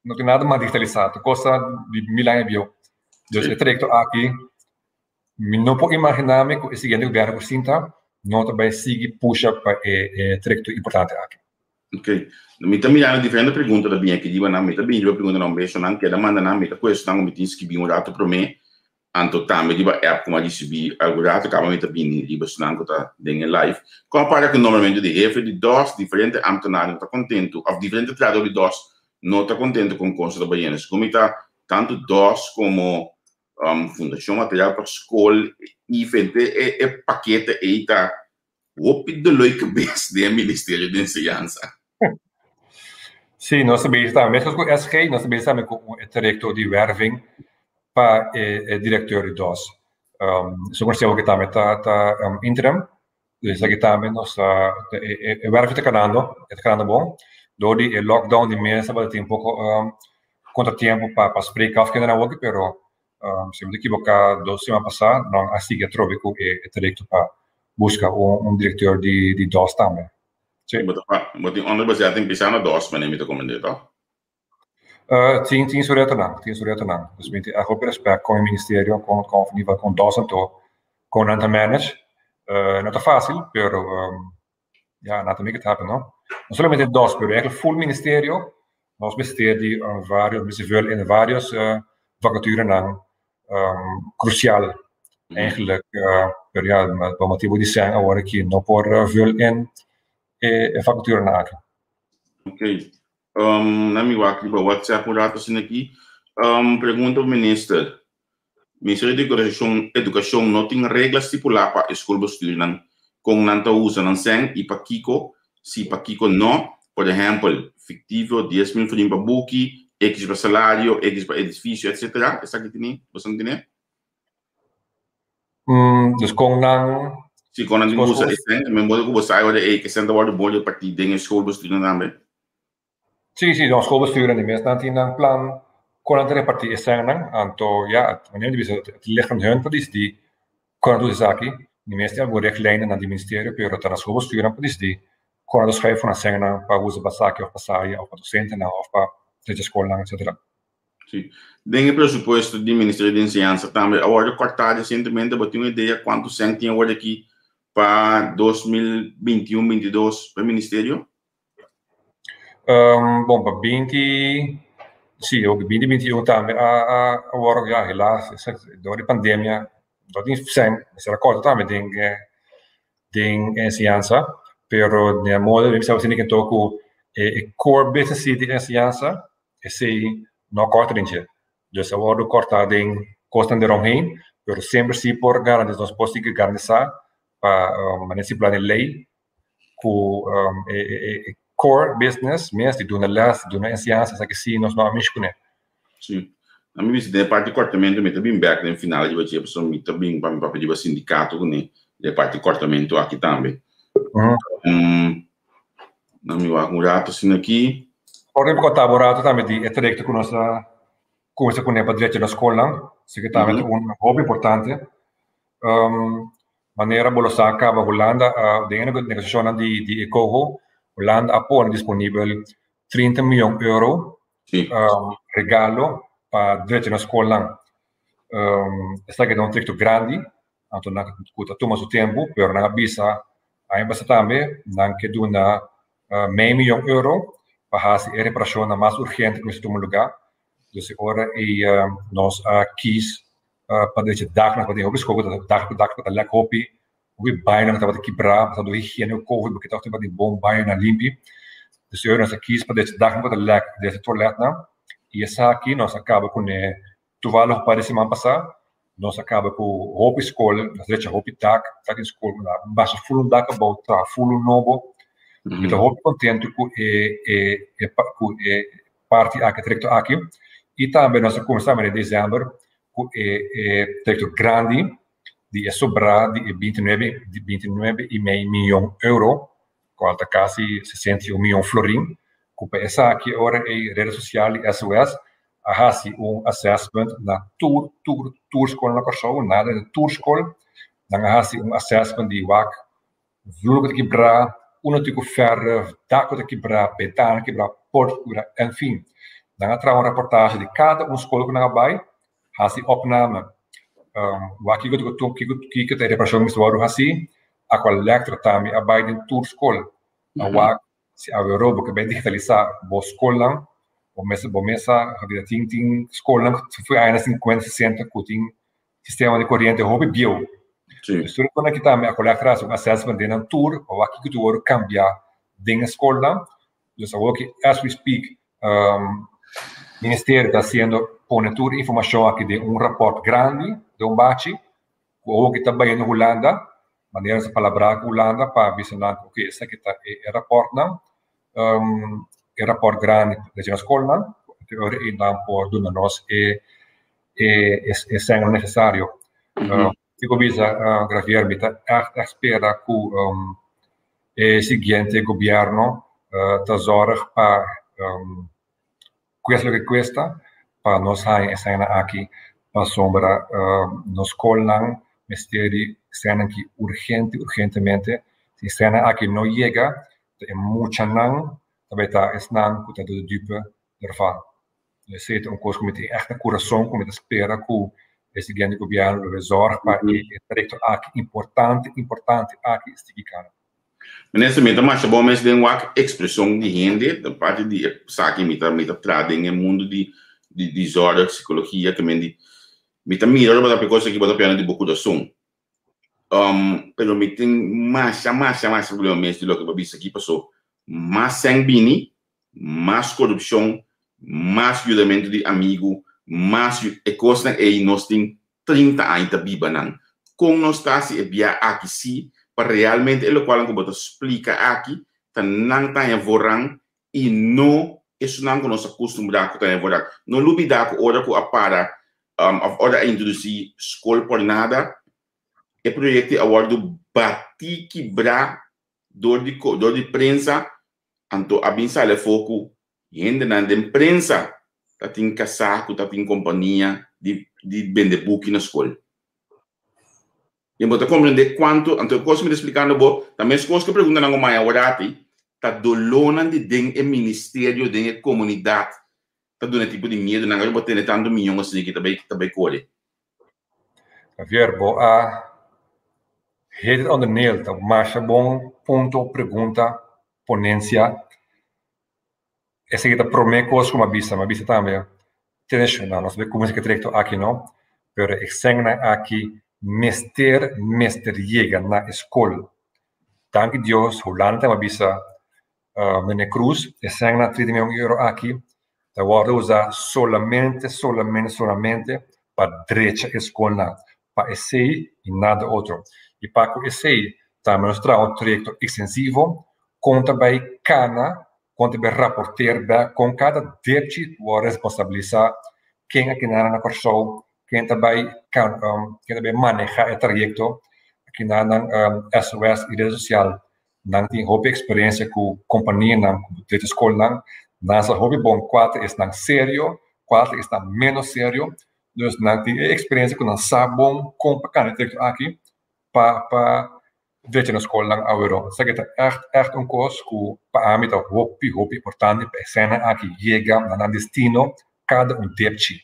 No tin nada mas digitalisá, tur kos ta di mil aña bieu. Dus e trayekto aki, mi no por imaginá mi ku e siguiente gobièrnu ku sinta no ta bai sigui pusha pa e trayekto importante aki. Ok. Mi ta mirando diferente pregunta ta bini aki riba nan. Mi ta bini riba preguntanan un bes nan keda manda nan. Mi ta kohe esnan ku mi tin skibí un rato promé. Anto tambe riba app ku mi a risibí algun rato kaba mi ta bini riba esnan ku ta den e live. Kon a para ku nombramentu di hefe di dos, diferente ambtenaar no ta kontentu òf diferente trahador di dos no ta kontentu kon kon su ta bayendo. Segun mi ta tantu dos komo Fundashon Material pa Skol i fente e pakete ei ta Hopi doloi kabes den e Ministerio di Enseñansa. Sí, nos ta bezig tambe, meskos ku SG, nos ta bezig tambe ku un trayekto di werving pa e direkteur di dos. Su konseho ku tambe ta ta interim, dus esaki tambe nos ta e werving ta kanando, e ta kanando bon. Dor di e lockdown di mes tabata tin un poko kontratiempo pa pa spreek af kende nan woki, pero Si mi ta ekiboká dos siman pasá nan a sigui atrobe ku e trayekto pa buska un direkteur di dos tambe. Sí. Bo ta bo tin onder base a tin pisá na dos manera mi ta komprendé to? Tin tin su retonan, tin su retonan. Dus mi tin ègt hopi rèspèt kon e ministerio, kon kon in ieder geval kon dos anto kon nan ta manage. No ta fásil pero Ja, nan ta make it happen, no? No solamente dos, pero eigenlijk full ministerio. Nos mester di varios, mester vul in varios vacaturenan crucial. Eigenlijk, pero ja, pa motibo di sèn awor aki no por vul in e vacaturenan aki. Ok. Um, na mi wak riba WhatsApp un rato asina aki. Um, pregunta pa minister. Ministerio di Edukashon Edukashon no tin regla stipulá pa e skolbestuurnan kon nan ta usa nan sèn i pa kiko si pa kiko no. Por ehèmpel, fiktivio 10,000 florin pa buki, X pa salario, X pa edifisio, etc. Esaki tini? Boso no tine? Dus kon nan Si, kon nan tin usa e sèn, men bo ku bo sa ora ei ke sèn ta wòrdu bon repartí den e skolbestuurnan tambe. Sí, sí, nos schoolbesturen di mes nan tin nan plan kon nan ta repartí e sènnan, anto ya, manera di bisa het ligt aan hun pa disidí kon nan ta usa esaki. Mi mes tin algun richtlijnen nan di ministerio, pero ta na schoolbestuurnan pa disidí kon nan ta schuif nan sènnan pa usa pa esaki òf pa esaya òf pa dosentenan òf pa drecha skolnan etcetera. Sí. Den e presupuesto di Ministerio di Enseñansa tambe a wòrdu kòrtá resientemente, bo tin un idea kuantu sèn tin awor aki pa 2021, 22 pa e ministerio? Bon, pa binti, sí, oke, binti 21 tambe a a a wòrdu, ya, helaas, dor di pandemia no tin sèn, mester a kòrta tambe den den enseñansa, pero den e modo mi bisa asina ku ku e core business di enseñansa esei no a kòrta den dje. Dus a wòrdu kòrtá den kosnan di ròmheen, pero semper si por garantisa, nos por sigui garantisá pa manera stipulá den lei ku e e core business mes di duna les, di duna enseñansa, esaki si nos no a mishi kuné. Si. Ami bisa den e parti kòrtamentu mi ta bin bèk den final riba dje pasobra mi ta bin pa mi papia riba sindikato kuné den e parti kòrtamentu aki tambe. Na mi wak un rato asina aki. Ora mi kòrta bo un rato tambe di e trayekto ku nos a kuminsá kuné pa drecha nos skolnan, esaki tambe ta un hopi importante. Manera bo lo sa caba Hulanda a den e negociacionnan di di e coho Hulanda a pone disponibel 30 miyon euro regalo pa drecha nos scolnan. Esaki ta un trayecto grandi anto nan cu ta tuma su tempo pero nan a bisa aña pasa tambe nan ke duna mei miyon euro pa haci e reparacionnan mas urgente cu mester tuma lugar. Dus e ora ey nos a kies pa drecha daknan tabata tin hopi skol ku dak ku dak tabata lèk hopi hopi bañonan tabata kibrá pasando higiene ku covid porque tabata tin bon bañonan limpi dus e ora nos a kis pa drecha daknan ku tabata lèk drecha toiletnan i esaki nos a kaba kuné toevallig un par di siman pasá nos a kaba ku hopi skol nos a drecha hopi dak dak tin skol ku nan a basha ful un dak abou traha ful un nobo mi ta hopi kontentu ku e e ku e parti aki trayecto aki y tambe nos a cuminsa mane december cu e e trayecto grandi di e sobra di e 29 di 29 y mei miyon euro cual ta casi 61 miyon florin cu pa esaki ora e rede social di SOS a haci un assessment na tur tur tur scol na Corsou nada na tur scol nan a haci un assessment di wak Vloer ku ta kibrá, uno tin ku fèrf, dak ku ta kibrá, bentana kibrá, pòrt ku kibrá, en fin. Nan a traha un reportahe di kada un skol ku nan a bai, hasi opname. Wak kiko ta kiko kiko ta e reparashon ku mester wòrdu hasi. Aqualectra tambe a bai den tur skol. A wak si awe bo ke bai digitalisá bo skolnan, bo mester bo mes sa tin tin skolnan ku for añanan sinkuenta, sesenta ku tin sistema di koriente hopi bieu. Sí. Dus tur e aki tambe Aqualectra hasi un assessment den nan tur pa wak kiko ta wòrdu kambiá den e skolnan. Dus awor ki as we speak ministerio ta hasiendo pone tur e informashon aki den un rapòrt grandi, den un bachi, ku awor ki ta bayendo Hulanda, manera nos a palabrá ku Hulanda pa bisa nan ku oke esaki ta e rapòrtnan, e rapòrt grandi di nos skolnan, te ora ei nan por duna nos e e sènnan nesesario. Kiko bisa Gravier, mi ta ègt ègt spera ku e siguiente gobièrnu ta zòrg pa kuesta loke kuesta pa nos haña e sènnan aki pasobra nos skolnan mester di sènnan aki urgente urgentemente. Si e sènnan aki no yega ta e muchanan ta bai ta esnan ku ta de dupe ervan. Esei ta un kos ku mi tin ègt na kurason ku mi ta spera ku e siguiente gobièrnu lo bezòrg pa e trayekto aki importante importante aki sigui kana. Minister, mi ta masha bon mes den wak ekspreshon di hende, den parti di e esaki mi ta mi ta traha den e mundu di di di zorg, sikologia, ke men di mi ta mira ora bo ta papia kos aki bo ta papia di bo kurason. Pero mi tin masha masha masha problema mes di loke bo a bisa aki paso mas sèn bini mas korupshon, mas yudamentu di amigu, mas e kosnan ei nos tin 30 aña ta biba nan. Kon nos ta hasi e bia aki si pa realmente e lokualnan ku bo ta splika aki ta nan ta haña voorrang i no esunnan ku nos a kustumbrá ku ta haña voorrang. No lubidá ku ora ku a para òf ora a introdusí skol por nada e proyekto a wòrdu batí kibrá dor di dor di prensa anto a bin sali afó ku hendenan den prensa ta tin kasá ku ta tin kompania di di bende buki na skol. I bo ta komprendé kuantu anto e kos mi ta splikando bo ta meskos ku e preguntanan ku maya aworati ta dolónan di den e ministerio den e komunidat ta duna e tipo di miedunan ora bo tene tantu miyon asina ki ta bai ta bai kore. Javier, bo a hit it on the nail. Ta masha bon punto, pregunta, ponencia. Esaki ta prome cos cu mi a bisa. Mi a bisa tambe, tene nos a cuminsa cu e trayecto aki no, pero e sengnan aki mester, mester yega na e scol. Danki Dios, Hulanda tambe a bisa Meneer Cruz, e sengnan 30 miyon euro aki ta wordo usa solamente, solamente, solamente pa drecha e scolnan. Pa esey y nada otro. Y pa cu esey tambe nos traha un trayecto extensivo con ta bay cana, con ta bay raporteer bek, con cada depchi worde responsabilisa, ken a kina na Corsou, ken ta bay ken ta bay maneha e trayecto, kina nan SOS y red social nan tin hopi experiencia cu companianan cu drecha scolnan, nan sa hopi bon cua ta esnan serio, cua ta esnan menos serio, dus nan tin e experiencia cu nan sa bon con pa cana e trayecto aki pa pa drecha nos scolnan aweró. Esaki ta echt echt un cos cu pa ami ta hopi hopi importante pa e esnan aki yega na nan destino cada un depchi.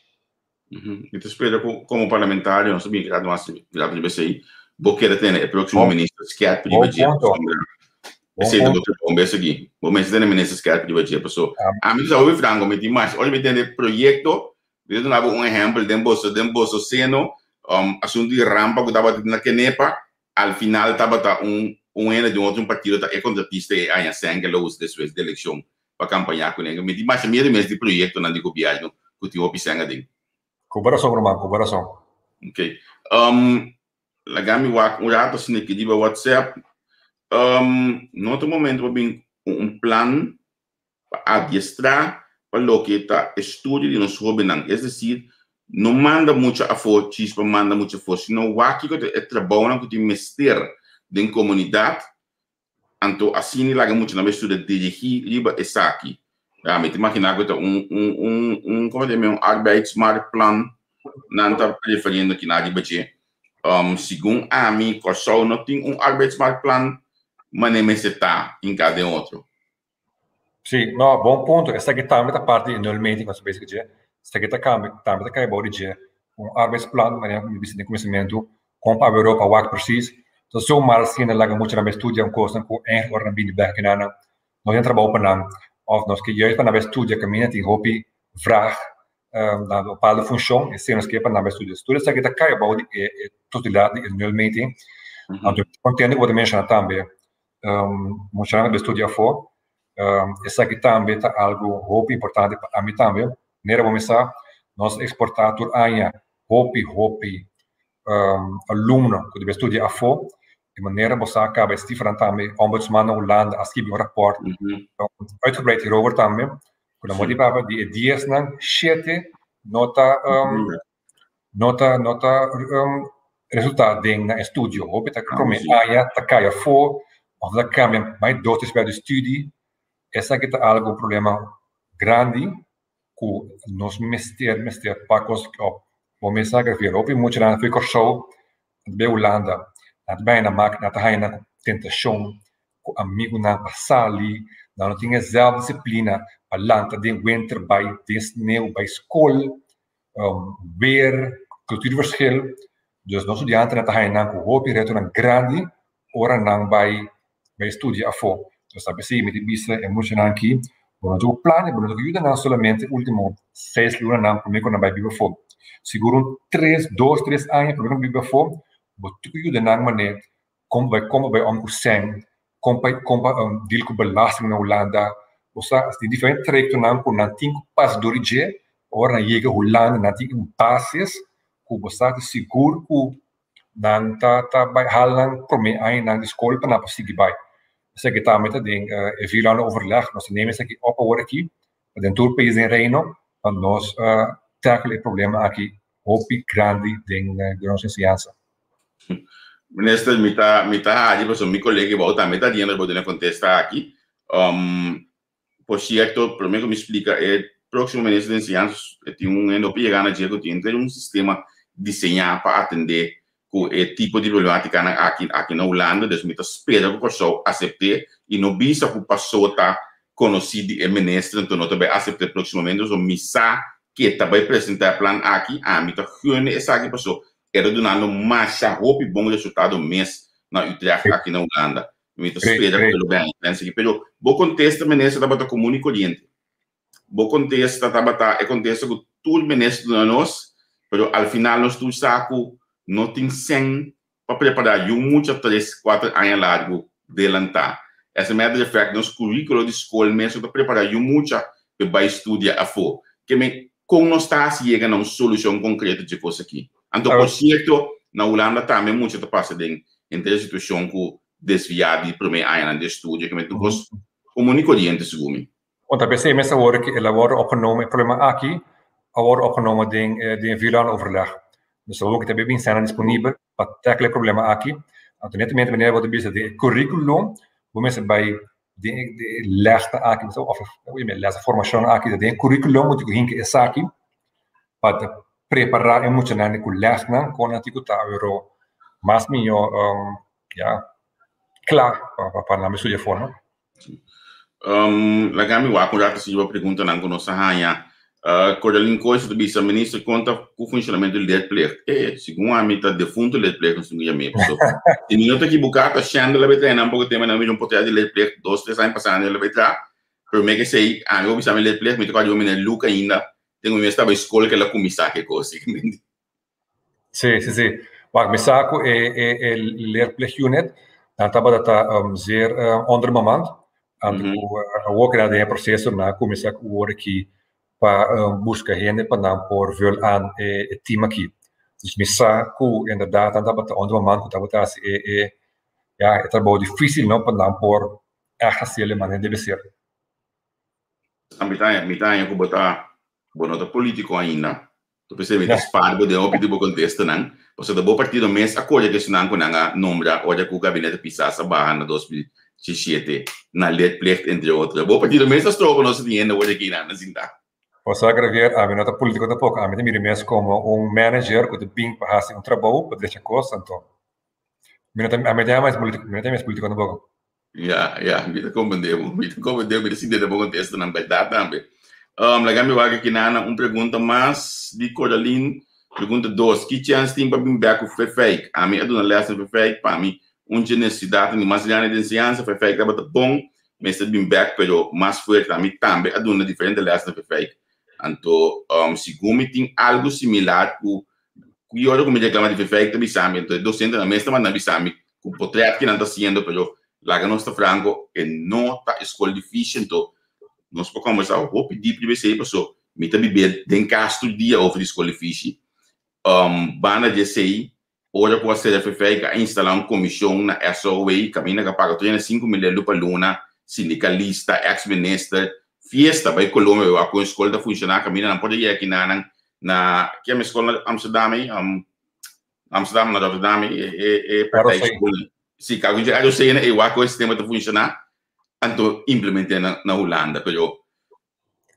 Mi ta spera ku komo parlamentario nos ta bin rato mas rato riba esei. Bo keda tene e próksimo minister skèrp riba dje pasobra esei ta bo trabou un bes aki. Bo mester tene minister skèrp riba dje paso ami ta sa hopi franko mi tin mas ora mi tende proyekto mi ta duna bo un ehèmpel den boso den boso seno asuntu di rampa ku tabata na Kenepa al final tabata un un hende di un otro partido ta e kontratista e aña sèn ke lo usa despues di elekshon pa kampañá kuné. Mi tin masha miedu mes di proyektonan di gobièrnu ku tin hopi sèn aden. Ku bo rason ruman, ku bo rason. Ok. Laga mi wak un rato asina aki riba WhatsApp. No ta momento pa bin ku un plan pa adiestrá pa loke ta estudio di nos hóbennan. Es desir, no manda mucha afó djis pa manda mucha afó, sino wak kiko ta e trabounan ku tin mester den komunidat, anto asina laga muchanan bai studia dirigí riba esaki. Ya, mi ta imaginá ku ta un, un, un, un, komo ta yama, un arbeidsmarktplan nan ta referiendo aki na riba dje. Segun ami, Kòrsou no tin un arbeidsmarktplan manera mester ta hinká den otro. Sí, no, bon punto. Esaki tambe ta parti di nulmeting ku nos ta bezig dje. Esaki ta kambia, tambe ta kai bou di dje. Un arbeidsplan, manera ku mi bisa den kuminsamentu, kon pa Europa wak presis. Ta so mal asina laga muchanan bai studia un kosnan ku eigenlijk ora nan bini bek aki nan no tin trabou pa nan òf nos ke juist pa nan bai studia kaminda tin hopi vraag na bepaalde funshon, esei nos ke pa nan bai studia. Tur esaki ta kai bou di e totalidat di e nulmeting. Anto mi ta kontento ku bo ta menshona tambe muchanan ta studia afó. Esaki tambe ta algu hopi importante pa ami tambe. Manera bo mi sa, nos ta eksportá tur aña hopi hopi alumno ku ta bai studia afó. Di manera bo sa kaba e sifranan tambe, Ombudsman na Hulanda a skibi un rapòrt uitgebreid hierover tambe, ku nan bo di papia di e diesnan, shete no ta no ta no ta resultá den nan estudio. Hopi ta promé aña ta kai afó òf ta kambia mai dos tres bia di studi. Esaki ta algu un problema grandi ku nos mester mester pak kos òp. Bo mes sa Gavier, hopi muchanan for di Kòrsou nan ta bai Hulanda, nan ta bai na mak nan ta haña nan ku tentashon ku amigunan pa sali, nan no tin e zelfdisiplina pa lanta den winter bai den sneu bai skol. Weer, cultuurverschil. Dus nos studiantenan ta haña nan ku hopi retonan grandi ora nan bai bai studia afó. Dus ta p'esei mi ta bisa e muchanan aki, bo no ta ku plania, bo no ta ku yuda nan solamente último seis lunanan promé ku nan bai biba afó. Sigur un tres, dos, tres aña promé ku nan biba afó, bo ta ku yuda nan manera kon bai kon bai om ku sèn, kon pa kon pa deal ku belasting na Hulanda. Bo sa tin diferente trayektonan ku nan tin ku pasa dor di dje ora nan yega Hulanda nan tin un basis ku bo sa ta sigur ku nan ta ta bai hala nan promé añanan di skol pa nan por sigui bai. Esaki tambe ta den e vierlandenoverleg. Nos ta neme esaki op awor aki pa den tur pais den Reino pa nos tackle e problema aki hopi grandi den nos enseñansa. Minister, mi ta mi ta haji pasobra mi colega bou tambe ta diendo bo duna contesta aki. Um, por cierto, prome cu mi splica, e proximo minister di enseñansa e tin un hende hopi yega na dje cu tin un sistema diseña pa atende cu e tipo di problematicanan aki aki na Hulanda, dus mi ta spera cu Kòrsou acepte y no bisa cu paso ta conoci di e minister anto no ta bay acepte proximamente, so mi sa ke ta bay presenta e plan aki, ami ta gun esaki paso e ta dunando masha hopi bon resultado mes na Utrecht aki na Hulanda. Mi ta spera ku e lo bini pensa aki. Pero bo kontesta minister tabata komun i koriente. Bo kontesta tabata e kontesta ku tur minister duna nos, pero al final nos tur sa ku no tin sèn pa prepará yu mucha tres, kuater aña largu delantá. As a matter of fact, nos currículo di skol mes no ta prepará yu mucha pa e bai studia afó. Ke men, kon nos ta hasi yega na un solushon konkreto dje kos aki? Anto, por sierto, na Hulanda tambe mucha ta pasa den henter e situashon ku desviá di promé añanan di estudio. Ke men tur kos komun i koriente, segun mi. Want ta p'esei mes awor ku el a wòrdu opgenomen, e problema aki a wòrdu opgenomen den den vierlandenoverleg. Dus awor ku ta bin sènnan disponibel pa tackle e problema aki. Anto netamente manera bo ta bisa den e curriculum bo mester bai den e lèsnan aki òf lès di formashon aki den e curriculum bo tin ku hinka esaki pa ta prepará e muchanan ku lèsnan kon nan tin ku ta awor mas mihó ya kla pa nan studia afó no. Um, laga mi wak un rato si riba preguntanan ku nos a haña. Uh, Cordelin Kois ta bisa, Minister, konta ku funshonamentu di leerplicht? Eh, segun ami ta defunto leerplicht nos tin ku yam'é. Paso, si mi no ta ekibuká, ta Shendel a bai traha nan poko tema nan mira un potret di leerplicht dos, tres aña pasá el a bai traha. Promé ke esei, ami bo bisa mi leerplicht, mi ta kòrda riba meneer Luke ainda, ten mi mes tabata skol ke el a kuminsá ku e kos. Sí, sí, sí. Wak, mi sa ku e, e, e leerplichtunit, nan tabata ta um, zeer uh, onderbemand. Anto mm -hmm. ku uh, awor keda den e proseso na kuminsá ku awor aki pa um, buska hende pa nan por vul aan e, e team aki. Dus mi sa ku inderdaad nan tabata onderbemand ku tabata hasi e, e, ja, e trabou difícil no pa nan por echt hasi e manera debe ser. Mi ta, mi ta ku bo ta, bo no ta polítiko ainda. Ta p'esei mi ta spar bo den hopi di bo kontestanan, pasobra ta bo partido mes a kore ku esnan ku nan a nombra ora ku gabinete Pisas a baha na 2017 na leerplicht entre otro. Bo partido mes a stroba nos tin hende ora aki nan a sinta. Bo sa Gravier, ami no ta politico tampoco, ami ta mira mi mes como un manager cu ta bin pa haci un trabou pa drecha cos, anto mi no ta, ami ta mes politico, mi no ta mes politico tampoco. Ja, ja, mi ta comprende bo, mi ta comprende bo, mi ta sinti den bo contestanan, berdad tambe. Laga mi wak aki nana un pregunta mas di Coraline, pregunta dos, ki chens tin pa bin bek ku Vefijk? Ami a duna les na Vefijk, pa mi un dje necesidadnan di mas grandi den enseñansa, Vefijk tabata bon, mester bin bek pero mas fuerte, ami tambe a duna diferente les na Vefijk. Anto, segun mi tin algo similar ku ki ora ku mi reclama di Vefijk ta bisa mi, anto e docentenan mes ta manda bisa mi ku potret ki nan ta hasiendo pero laga nos ta franco e no ta e skol difícil anto nos por kombersá hopi dip riba esei paso mi ta bibé den kas tur dia over di skol difícil. Banda di esei ora ku a sera FFI a instalá un komishon na SOA kaminda ku a paga 35 mil euro pa luna sindikalista, eks minister, fiesta bai Colombia bai wak kon e skol ta funshoná kaminda nan por a yega kinanan na kiami skol na Amsterdam ei? Amsterdam na Rotterdam e partij school. Si, kalkun dje ROC na e wak kon e sistema ta funshoná, anto implement'é na Hulanda. Pero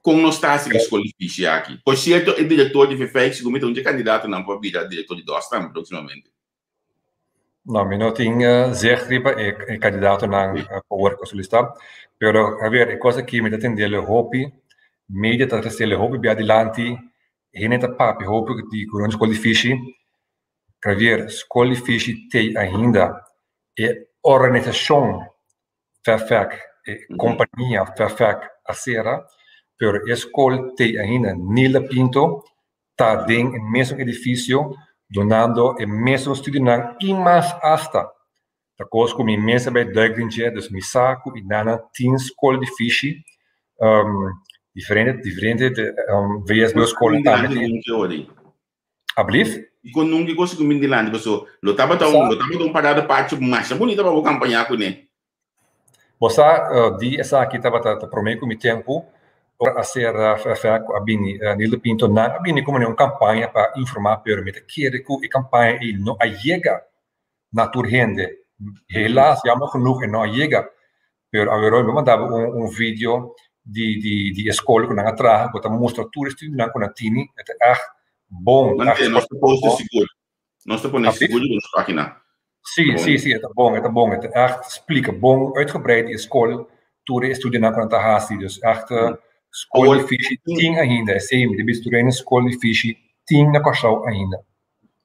kon nos ta hasi ku e skol difísil aki? Por sierto, e direktor di VVIC segun mi ta un dje kandidatonan pa bira direktor di DOS tambe próksimamente. No, mi no tin zicht riba e kandidatonan pa wòrdu konsolistá. Pero, Javier, e kos aki mi ta tendel hopi, media ta tresel hopi bia dilanti Hende ta papia hopi di ku skol di fishi. Javier, skol di fishi t'ei ainda. E organisashon Fefec, e kompania Fefec a sera, pero e skol t'ei ainda. Nilda Pinto ta den e mesun edifisio dunando e mesun studionan i mas asta. Ta kos ku mi mes a bai duik den dje, dus mi sa ku inana tin skol di fishi, diferente diferente VSBO skolnan tambe tin. Ablief? Dikon nunka e kos ku bin dilanti? Paso lo tabata un lo tabata un parada pacho masha bunita pa bo kampañá kuné. Bo sa di esaki tabata ta promé ku mi tempu ora a sera FFA ku a bini Nildo Pinto nan a bini komo un kampaña pa informá pero mi ta kere ku e kampaña ei no a yega na tur hende. Helaas, jammer genoeg e no a yega. Pero aweroy mi a manda bo un un video di di di e skol ku nan a traha ku ta mustra tur e studionan ku nan tini. E ta ègt bon. Mante, nos ta post sigur. Nos ta pone sigur riba nos página. Sí, sí, sí, e ta bon, e ta bon. E ta ègt splika bon uitgebreid di e skol tur e studionan ku nan ta hasi. Dus ègt skol di fishi tin ainda. Esei mi ta bisa tur hende skol di fishi tin na Kòrsou ainda.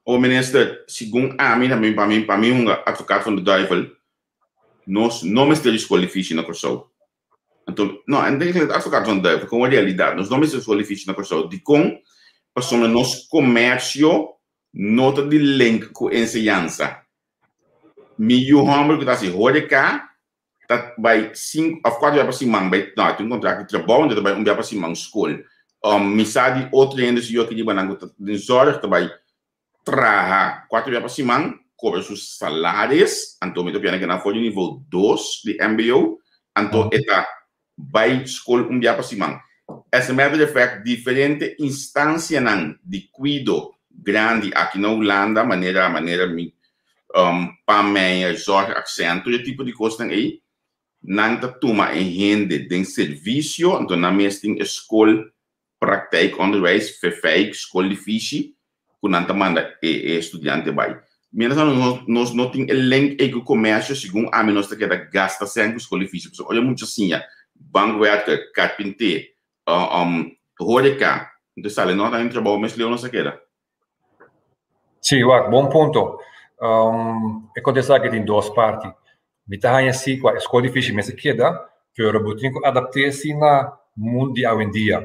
O minister, segun ami, na mi, pa mi, pa mi un advocaat van de duivel, nos no mester di skol di fishi na Kòrsou. Anto, no, en eigenlijk advocaat van de duivel, kon realidat, nos no mester skol di fishi na Kòrsou. Dikon? Pasobra nos komersio no ta di link ku enseñansa. Mi yu hòmber ku ta hasi horeca ta bai sinku òf kuater bia pa siman bai, no, e tin un kontrakt di trabou, anto e ta bai un bia pa siman skol. Mi sa di otro hende si yo aki riba nan ku ta den zòrg ta bai traha kuater bia pa siman, kobra su salaris, anto mi ta piensa ke nan for di nivel dos di mbo, anto e ta bai skol un bia pa siman. As a matter of fact, diferente instansianan di kuido grandi aki na Hulanda, manera manera mi Pam Meijer, Zorg Accent, tur e tipo di kosnan ei, nan ta tuma e hende den servisio, anto nan mes tin e skol praktijkonderwijs, vvijk, skol di fishi, ku nan ta manda e e studiante bai. Mientras tanto nos nos no tin e link ei ku komersio, segun ami nos ta keda gasta sèn ku skol di fishi, pasobra ora mucha siña bankwerker, karpinté, horeca, enton sali no ta den trabou mes leu nos ta keda. Sí, wak, bon punto. E kontesta aki tin dos parti. Mi ta haña sí ku e skol di fishi mester keda, pero bo tin ku adapt'é sí na mundu di awendia.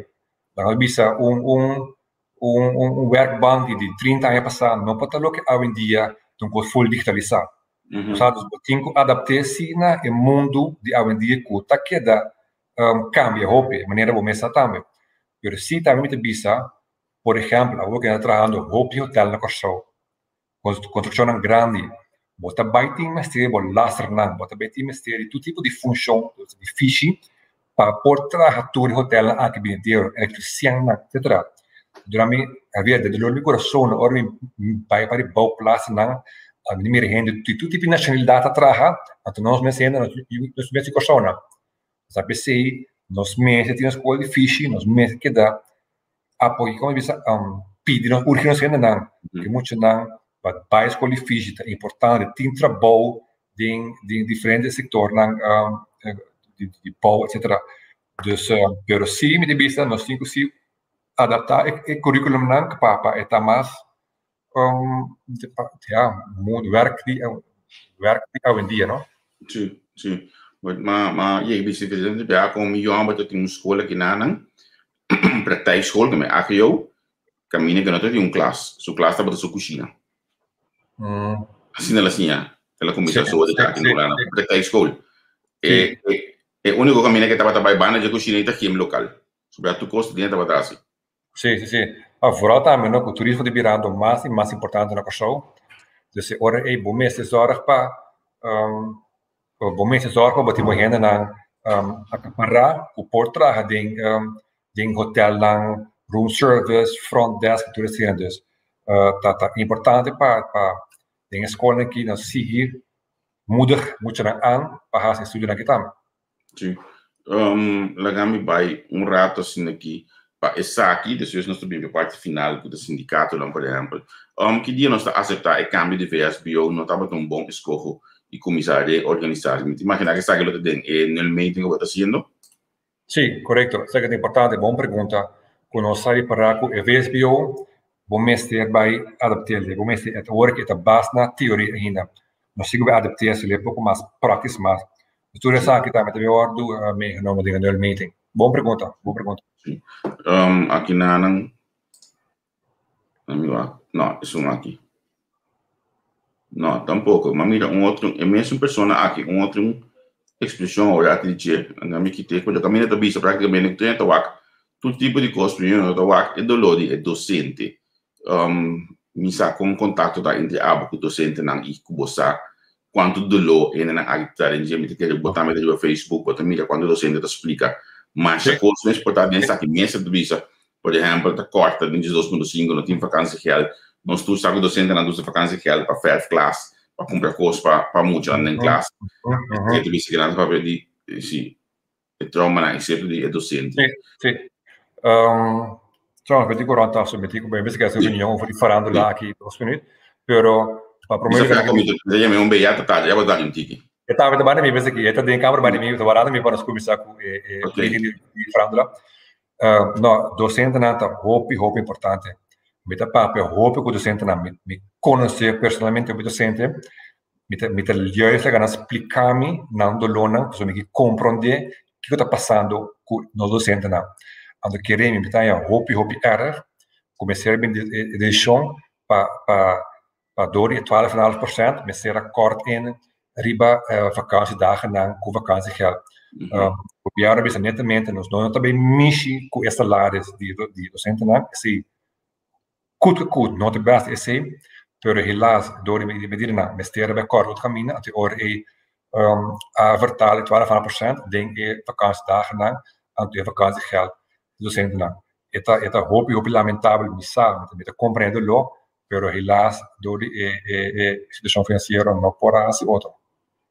Laga mi bisa un un Un un werkbank di 30 aña pasá no por ta loke awendia ta un kos ful digitalisá. Osea, dus bo tin ku adapt'é si na e mundu di awendia ku ta keda kambia hopi, e manera bo mes sa tambe. Pero si tambe mi ta bisa, por ehèmpel, awor ku nan ta trahando hopi hotèl na Kòrsou, Konstrukshonnan grandi, bo ta bai tin mester bo lasternan, bo ta bai tin mester di tur tipo di funshon di fishi pa por traha tur e hotelnan aki binidero, elektrisiannan, etsetera. Dura mi, Javier, den dolor di mi kurason ora mi bai pa di bouwplaatsennan, mi mira hende di tur tipo di nashonalidat ta traha, anto nos mes hende, nos mes di Kòrsounan. Nos a p'esei nos mester tin un skol di fishi, nos mester keda apoya, como bisa, pidi nos, urgi nos hendenan, ke muchanan pa bai skol di fishi ta importante, tin trabou den den diferente sektornan di di bou etcetera. Dus pero si mi ta bisa nos tin ku si adaptá e e curriculumnan pa pa e ta mas ya werk di werk di awendia no. Si si ma ma yega bisa diferente bia kon mi yòmber ta tin un skol aki nanan praktijkschool ku mi AGO kaminda ku no ta tin un klas su klas tabata su kushina. Asina el a siña. El a kuminsá su horeca aki na Hulanda, praktijkschool. E e úniko kaminda ku e tabata bai banda dje kushina ei ta gym lokal. Sobra tur kos di tabata hasi. Sí, sí, sí. Ah, vooral tambe no, ku turismo ta birando mas i mas importante na Kòrsou. Dus e ora ei bo mester zòrg pa bo mester zòrg pa bo tin bo hendenan akapará ku por traha den den hotelnan, room service, front desk, tur esei. Dus ta ta importante pa pa den e skolnan aki nan sigui moedig muchanan aan pa hasi estudionan aki tambe. Sí. Laga mi bai un rato asina aki pa esaki, despues nos ta bin pa e parti final ku ta sindikatonan por ehèmpel. Ki dia nos ta aseptá e kambio di VSBO no tabata un bon eskoho i kuminsá reorganisá. Mi ta imaginá ku esaki lo ta den e nulmeting ku bo ta hasiendo. Sí, korekto. Esaki ta importante, bon pregunta. Ku nos sa ripará ku e VSBO bo mester bai adapt'el, bo mester e ta ora ku e ta bas na teoria ainda. Nos tin ku bai adapt'é asina e poko mas praktis mas. Tur esaki tambe ta bai wòrdu meegenomen den e nulmeting. Bon pregunta, bon pregunta. Sí. Aki nanan No, esun aki. No, tampoco. Ma mira un otro, e mesun persona aki, un otro expresion ora aki di dje. Anda mi kite, porque caminda ta bisa prácticamente ku ta wak tur tipo di kos, pero no ta wak e dolor di e docente. Mi sa kon contacto ta entre abo ku docentenan i ku bo sa Kuantu doló hendenan aki ta den dje? Mi ta kere bo tambe ta riba Facebook, bo ta mira kuantu dosente ta splika masha kos mes por ta den esaki mes ta bisa. Por ehèmpel, ta kòrta den 12.5, no tin vakansiegeld. Nos tur sa ku dosentenan ta usa vakansiegeld pa fèrf klas, pa kumpra kos pa pa muchanan den klas. E ta bisa ku nan ta papia di si e traumanan eksepto di e dosente. Sí, sí. Um, trouwens, weet ik waarom het zo met ik ben best een reunion over die farándula aki dos minuut. Pero pa promé lugar Mi sa un beja ta tarde, ya bo un tiki. E tava banda mi bes aki, e ta den kamer banda mi, ta warando mi pa nos kuminsá ku e e meeting di di farándula. Uh, no, dosentenan ta hopi hopi importante. Mi ta papia hopi ku dosentenan, mi mi konosé personalmente hopi dosente. Mi ta mi ta juist laga nan splika mi nan dolónan pasobra mi ke komprondé kiko ta pasando ku nos dosentenan. Anto kere mi mi ta haña hopi hopi erg ku mester bin e desishon pa pa pa dor di e twaalf en half porshènt mester a kòrt in riba vakantiedagennan ku vakantiegeld. Gobièrnu a bisa netamente nos no ta bai mishi ku e salaris di di dosentenan, esei Kut ku kut no ta best esei, pero helaas dor di medidanan mester a bai kòrta otro kaminda, anto e ora ei a vertaal e twaalf en half porshènt den e vakantiedagennan anto e vakantiegeld di dosentenan. E ta e ta hopi hopi lamentabel, mi sa, mi ta komprende lo, pero helaas dor di e e situashon finansiero no por a hasi otro.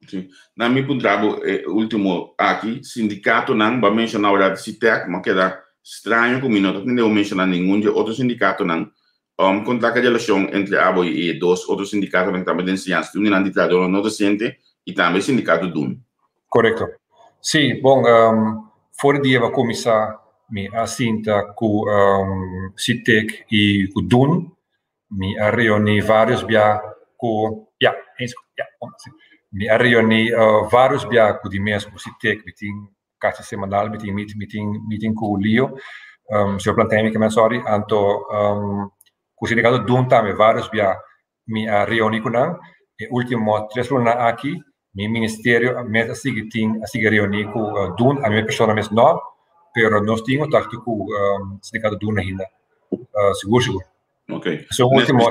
Sí. Na mi puntra bo e último aki, sindikatonan, bo a menshoná ora di SITEC, mi a keda straño ku mi no ta tende bo menshoná ningun di e otro sindikatonan. Kon ta ku e relashon entre abo i e dos otro sindikatonan ku tambe ta enseñansa, un di nan di trahadónan no dosente i tambe e sindikato dun? Korekto. Sí, bon, for di dia bo a kuminsá mi a sinta ku SITEC i ku dun. Mi a reuní vários bia ku, ya, eens, ya, si. Mi a reuní vários bia ku di mes ku SITEC, mi tin kasi semanal mi tin meeting meeting ku Leo, señor Plantijn mi ke men sorry, anto ku sindikato dun tambe vários bia mi a reuní ku nan. E último tres lunanan aki mi ministerio mes a sigui tin a sigui reuní ku dun, ami persona mes no, pero nos tin kontakto ku sindikato dun ainda, sigur sigur. Ok. So último.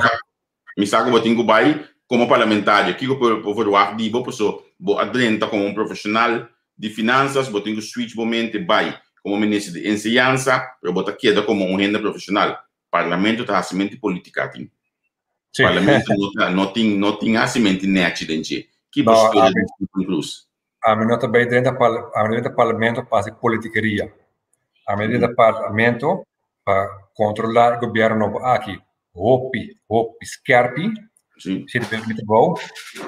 Mi sa ku bo tin ku bai komo parlamentario. Kiko por por verwagt di bo? Paso bo a drenta komo un profeshonal di finansas, bo tin ku switch bo mente bai komo minister di enseñansa, pero bo ta keda komo un hende profeshonal. Parlamento ta hasimenti politika tin. Sí. Parlamento no ta no tin no tin hasimenti nechi den dje. Ki bo No, spera ami di Steven Cruz? ami no ta bai drenta par ami no drenta parlamento pa hasi politikeria. Ami drenta parlamento pa kontrolá e gobièrnu nobo aki hopi, hopi skèrpi. Sí. Esei ta mi trabou.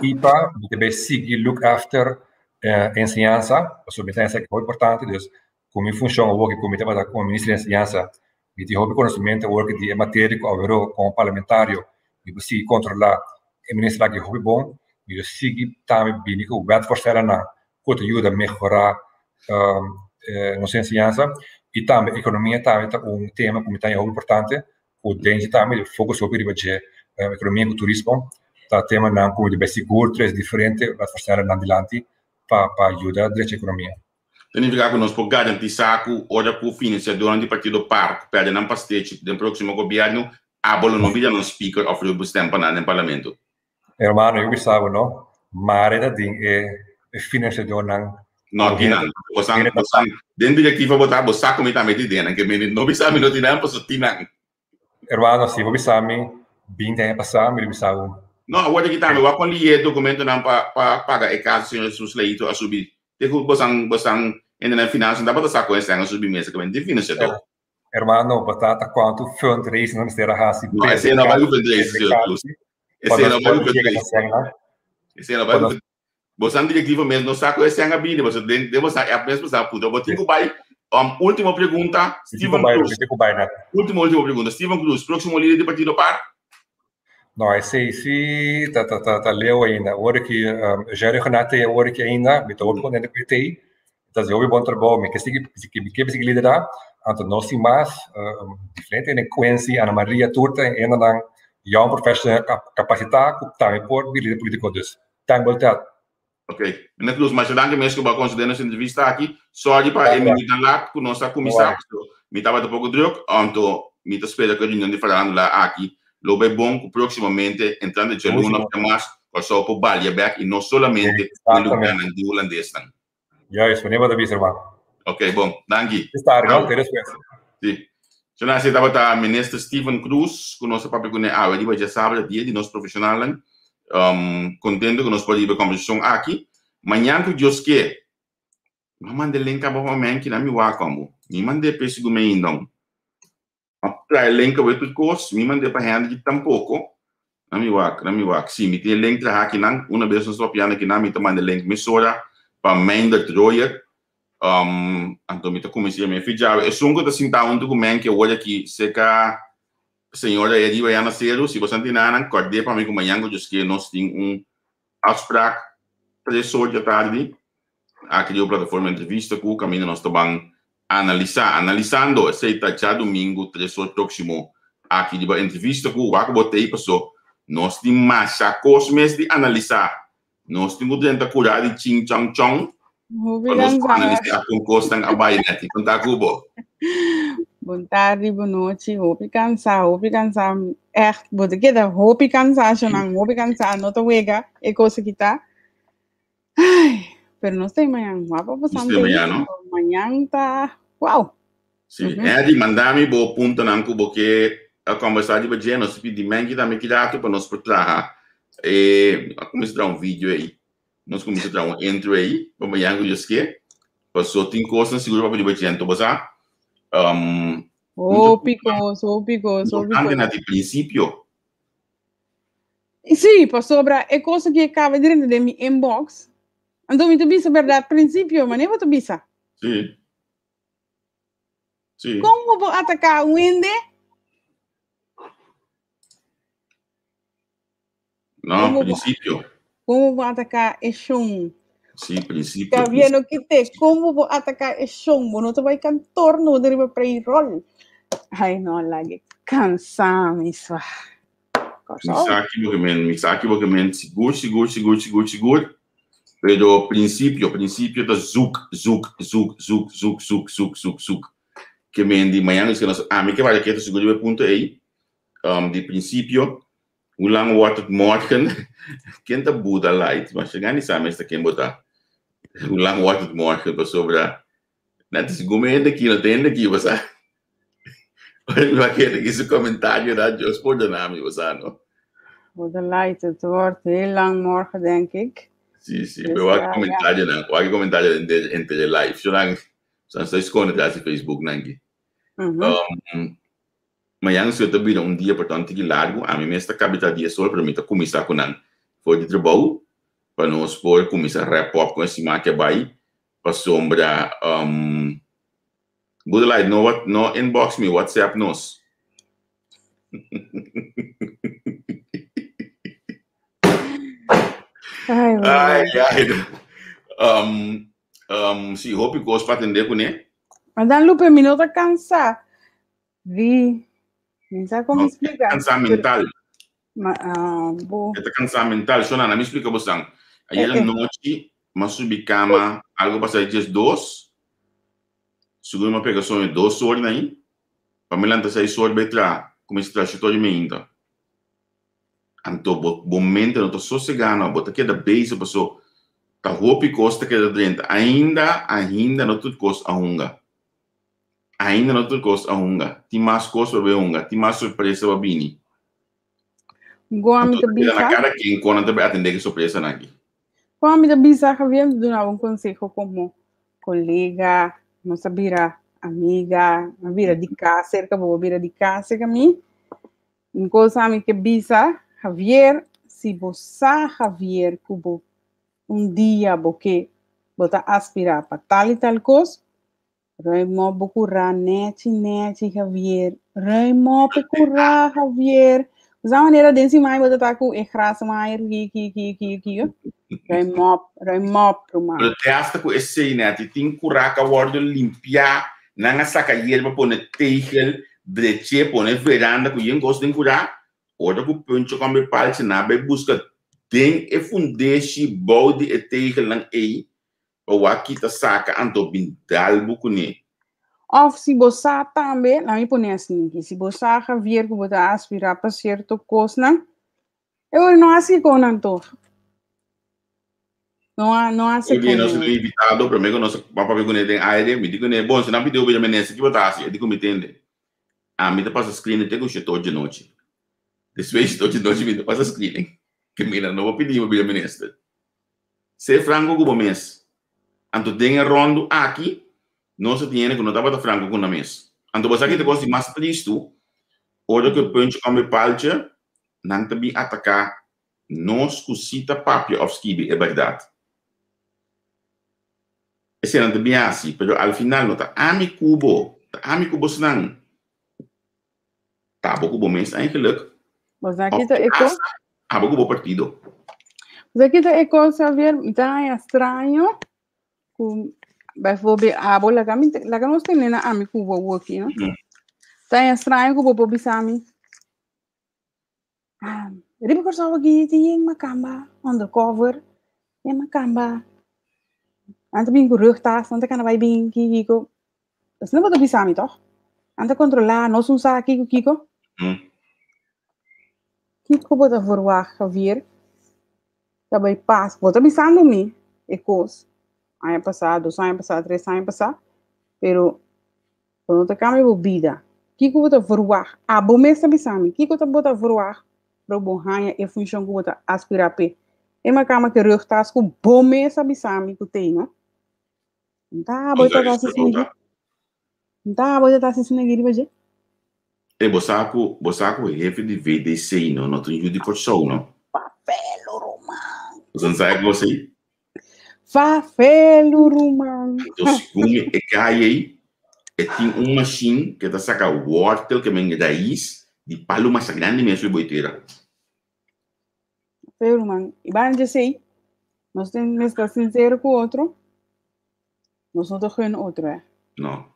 I pa mi ta bai sigui look after eh, enseñansa, pasobra mi ta pensa ku hopi importante, dus ku mi funshon awor ku mi tabata komo minister di enseñansa, mi tin hopi konosementu awor di e materia ku aweró komo parlamentario mi por sigui kontrolá e minister aki hopi bon, mi lo sigui tambe bini ku wetvoorstellennan ku ta yuda mehorá nos enseñansa i tambe ekonomia tambe ta un tema ku mi ta haña hopi importante ku den dje tambe focus hopi riba dje ekonomia ku turismo ta temanan ku mi ta bai sigur tres diferente wetvoorstellennan dilanti pa pa yuda drecha ekonomia. Ta nifiká ku nos por garantisá ku ora ku finansiadornan di partido par pèrdè nan pastechi den próksimo gobièrnu, abo lo no bira nan speaker òf rubberstamp pa nan den parlamento. Hermano, yo bisa bo no, mare ta den e finansiadornan. No tin nan. Bosan, bosan, den direktiva bo ta, bo sa ku mi tambe tin den nan, ke mi no bisa mi no tin nan, pasobra tin nan. Hermano, si bo bisa mi binti aña pasá, mi lo bisa bo. No, awor aki tambe, wak kon lié dokumentonan pa pa paga e kas señor Jesus Leito a subi. Te ku bosan bosan hendenan finansa no tabata sa kon esnan a subi mesa, ke men tin finansiador. Hermano, bo ta ta kuantu fundraising nan mester a hasi. No, esei no bai ku fundraising, señor Cruz. Esei no bai ku fundraising. Esei no bai ku Bosan direktivo mes no sa ku esei a bini, boso den den bosan app mes bosan a puntra. Bo tin ku bai. Um, último pregunta, Steven Cruz. Último, último pregunta. Steven Cruz, próximo líder di partido par? No, esei sí ta ta ta ta leu ainda. Ora ki um, Jerry Renate ora ki ainda, mi ta hopi contento ku e Ta haci hopi bon trabou, mi ke sigui, mi ke sigui lidera, anto no sin mas, diferente hende, Quincy, Ana Maria, tur ta hendenan young professional capacita cu tambe por bira lider politico, dus time will tell. Ok, Meneer Cruz, masha danki mes cu bo a concede nos entrevista aki. Sorry pa e minuutnan laat cu nos a cuminsa, pasobra mi tabata poco druk, anto mi ta spera cu e reunion di farandula aki lo bay bon cu proximamente, entrando djaluna of djamas, Corsou por balia bek y no solamente den lugarnan di hulandesnan. Juist, wanneer bo ta bisa, hermano. Ok, bon. Danki. Te tarde, no? Te despues. Sí. So na tabata Minister Steven Cruz, ku nos a papia kuné awe riba djasabra, dia di nos profeshonalnan. Um, kontento ku nos por riba e kombersashon aki. Mañan ku Dios ke, mi a manda e link aba pa Menki, na mi wak kombo. Mi mand'é p'e sigur mi ainda. A trae link awe tur kos, mi mand'é pa Hendrik tampoko. Na mi wak, na mi wak. Si, mi tin e link traha akinan. Una bes nos papiando akinan, mi ta manda e link mesora pa Meindert Royer. Um, anto mi ta kuminsá mi fijawe. Esun ku ta sintá huntu ku Menke awor aki serka señora ei ariba ya na seru, si boso a tin nan, kòrd'é pa mi ku mañan ku Dios ke nos tin un afspraak tres or di atardi aki riba plataforma Entrevista ku kaminda nos ta ban Analisá, analisando, esei ta djadumingu tres or próksimo aki riba entrevista ku wak bo tei paso nos tin masha kos mes di analisá. Nos tin ku drenta kurá di chin chong chong Hopi pa nos por kansá. analisá kon kosnan a bai nèt. Kon ta ku bo? Bon tardi, bon nochi. Hopi kansá, hopi kansá. Ègt, bo ta keda hopi kansá, shonnan, hopi kansá. No ta wega e kos aki ta. Ay, pero nos ta mañan. Guapo Nos pasante ta mañan, no? Mañan ta, wow. Sí, mm -hmm. Eddie, mandami bo puntonan ku bo ke a conversar riba dje, nos pidi Menki tambe ki rato pa nos por traha. Eh, a kuminsá traha un video ei. Nos kuminsá traha un intro ei, pa mañan ku Dios ke. Paso tin kosnan sigur pa riba dje, anto bo sa. Um, hopi kos, hopi kos, hopi kos. Na di prinsipio. Sí, pasobra e kos aki a kaba drenta den mi inbox. Anto mi ta bisa bèrdat prinsipio, manera bo ta bisa. Sí. Sí. Kon bo por ataká un hende? No, Kon bo por, prinsipio. kon bo por ataká e shon? Sí, prinsipio. Todavía no kite. Kon bo por ataká e shon? Bo no ta bai kantor, no bo ta riba payroll. Ai, no, lage kansa mi swa. Mi sa ki bo ke men, mi sa ki bo ke men, sigur, sigur, sigur, sigur, sigur. Pero prinsipio, prinsipio ta zoek, zoek, zoek, zoek, zoek, zoek, zoek, zoek, zoek. Ke men di mañana nos ke nos, ami ke wak ketu sigur riba e punto ei, um, di prinsipio, hoe lang wordt het morgen? Ken ta Buddha light? Ma shega ni sa mes ta ken bo ta. Hoe lang wordt het morgen? Pasobra Net is gome hende ki no ta hende ki bo sa. Mi wak hende ki su comentario da Dios pordona mi bo sa no. Buddha light, het wordt heel lang morgen denk ik. Sí, sí, Dus pero wak ja, ja. comentario nan, wak comentario en de entre de live. Zo lang, zo sta esconde tras di Facebook nan ki. Mhm. Um, Mañan si ta bira un dia por ta un tiki largu, ami mes ta kabita dies or, pero mi ta kuminsá ku nan for di trabou pa nos por kuminsá wrap up ku e siman ke bai pasobra um, Budelight, no, what, no inbox mi, WhatsApp nos. Ai, Ai, ai. Um, um, si, hopi kos pa atendé kuné. Madame Lupe, mi no ta cansá. Di, mi sa como No, explica. Cansá mental. Ma, ah, bo. E ta cansá mental. Shona, na mi explica bosan. Ayer Eh, eh. anochi, m'a subi cama, algo pasa di 12. Sigur m'a pega soño 2 or na aí. Pa mi lanta 6 or bai tra, kuminsá tra 7 or di mainta. Anto, bo, bo mente no ta sosegá no, bo ta keda bezig paso ta hopi kos ta keda drenta. Ainda, ainda no tur kos a hunga. Ainda no tur kos a hunga. Tin mas kos pa bai hunga, tin mas sorpresa pa bini. Go ami Anto, ta keda na bisa. kada ken kon nan ta bai atendé ku sorpresa nan aki. Go ami ta bisa, Javier, mi duna un konseho komo kolega, nos a bira amiga, a bira di kas serka bo, a bira di kas serka mi. Un kos ami ke bisa, Javier, si bo sa, Javier, ku bo un dia bo ke bo ta aspirá pa tal i tal kos, ruim op bo kurá nechi nechi, Javier. Ruim op e kurá, Javier. Usa manera den si mai bo ta ta ku e grasmaaier ki ki ki ki ki. Ruim op, ruim op, ruman. Pero te hasta ku esei nèt, tin kurá ku a wòrdu limpiá, nan a saka yerba pone tegel, dreché, pone veranda ku yen kos den kurá, ora ku Puncho kòm e palchi nan a bai buska den e fundeshi bou di e tegelnan ei pa wak kita saka anto bin dal bo kuné. Òf si bo sa tambe, laat mi pone asina aki, si bo sa Javier ku bo ta aspirá pa sierto kosnan, e ora no hasi konan tog. No, no hasi Un dia nos konan. tin invitado, promé ku nos a papia kuné den aire, mi di kuné, bon, si nan pidi bo bira minister, ki bo ta hasi? E di ku mi tende, ami ta pasa screening te ku shete ocho di nochi. Despues shete ocho di nochi mi ta pasa screening, ke mi nan no por pidi bo bira minister. Ser franko ku bo mes. Anto den e ròndu aki, nos a tin hende ku no tabata franko ku nan mes. Anto bo sa ki ta kos di mas tristu? Ora ku e punch òf e paltje, nan ta bin ataká nos ku si ta papia òf skibi e bèrdat. Esei nan ta bin hasi, pero al final no ta ami ku bo, ta ami ku bosnan. Ta abo ku bo mes eigenlijk. Bo sa ki ta e kos? Abo ku bo partido. Bo sa ki ta e kos, Javier? Mi ta haña straño ku bijvoorbeeld abo laga mi laga nos tene na ami ku bo awor aki, no? Ta haña straño ku bo por bisa mi, ah, riba Kòrsou aki tin yen makamba undercover, yen makamba. Nan ta bin ku rugtas, nan ta kana bai bin kiko kiko. Asina bo ta bisa mi tòg? Nan ta kontrolá, nos un sa kiko kiko. Kiko bo ta verwagt, Javier? Ta bai pas. Bo ta bisando mi e kos aña pasá, 2 aña pasá, 3 aña pasá, pero bo no ta kambia bo bida. Kiko bo ta verwagt? Abo mes ta bisa mi. Kiko ta bo ta verwagt pa bo haña e funshon ku bo ta aspirá p'e? E makamba ku e rugtas ku bo mes a bisa mi ku t'ei, no? Nta bo ta ta asesina aki. Nta bo ta ta asesina aki riba dje. E bo sa ku bo sa ku hefe di VDC no no ta un yu di Kòrsou no. Fafelo ruman. Bo sa e kos ei? Fafelo ruman. Anto segun mi e kai ei e tin un mashin ke ta saka wòrtel ke men rais di palu masha grandi mes ui bo tera. Fafelo ruman. I banda dje esei nos tin mester sinsero ku otro. Nos no ta gun otro, eh. No.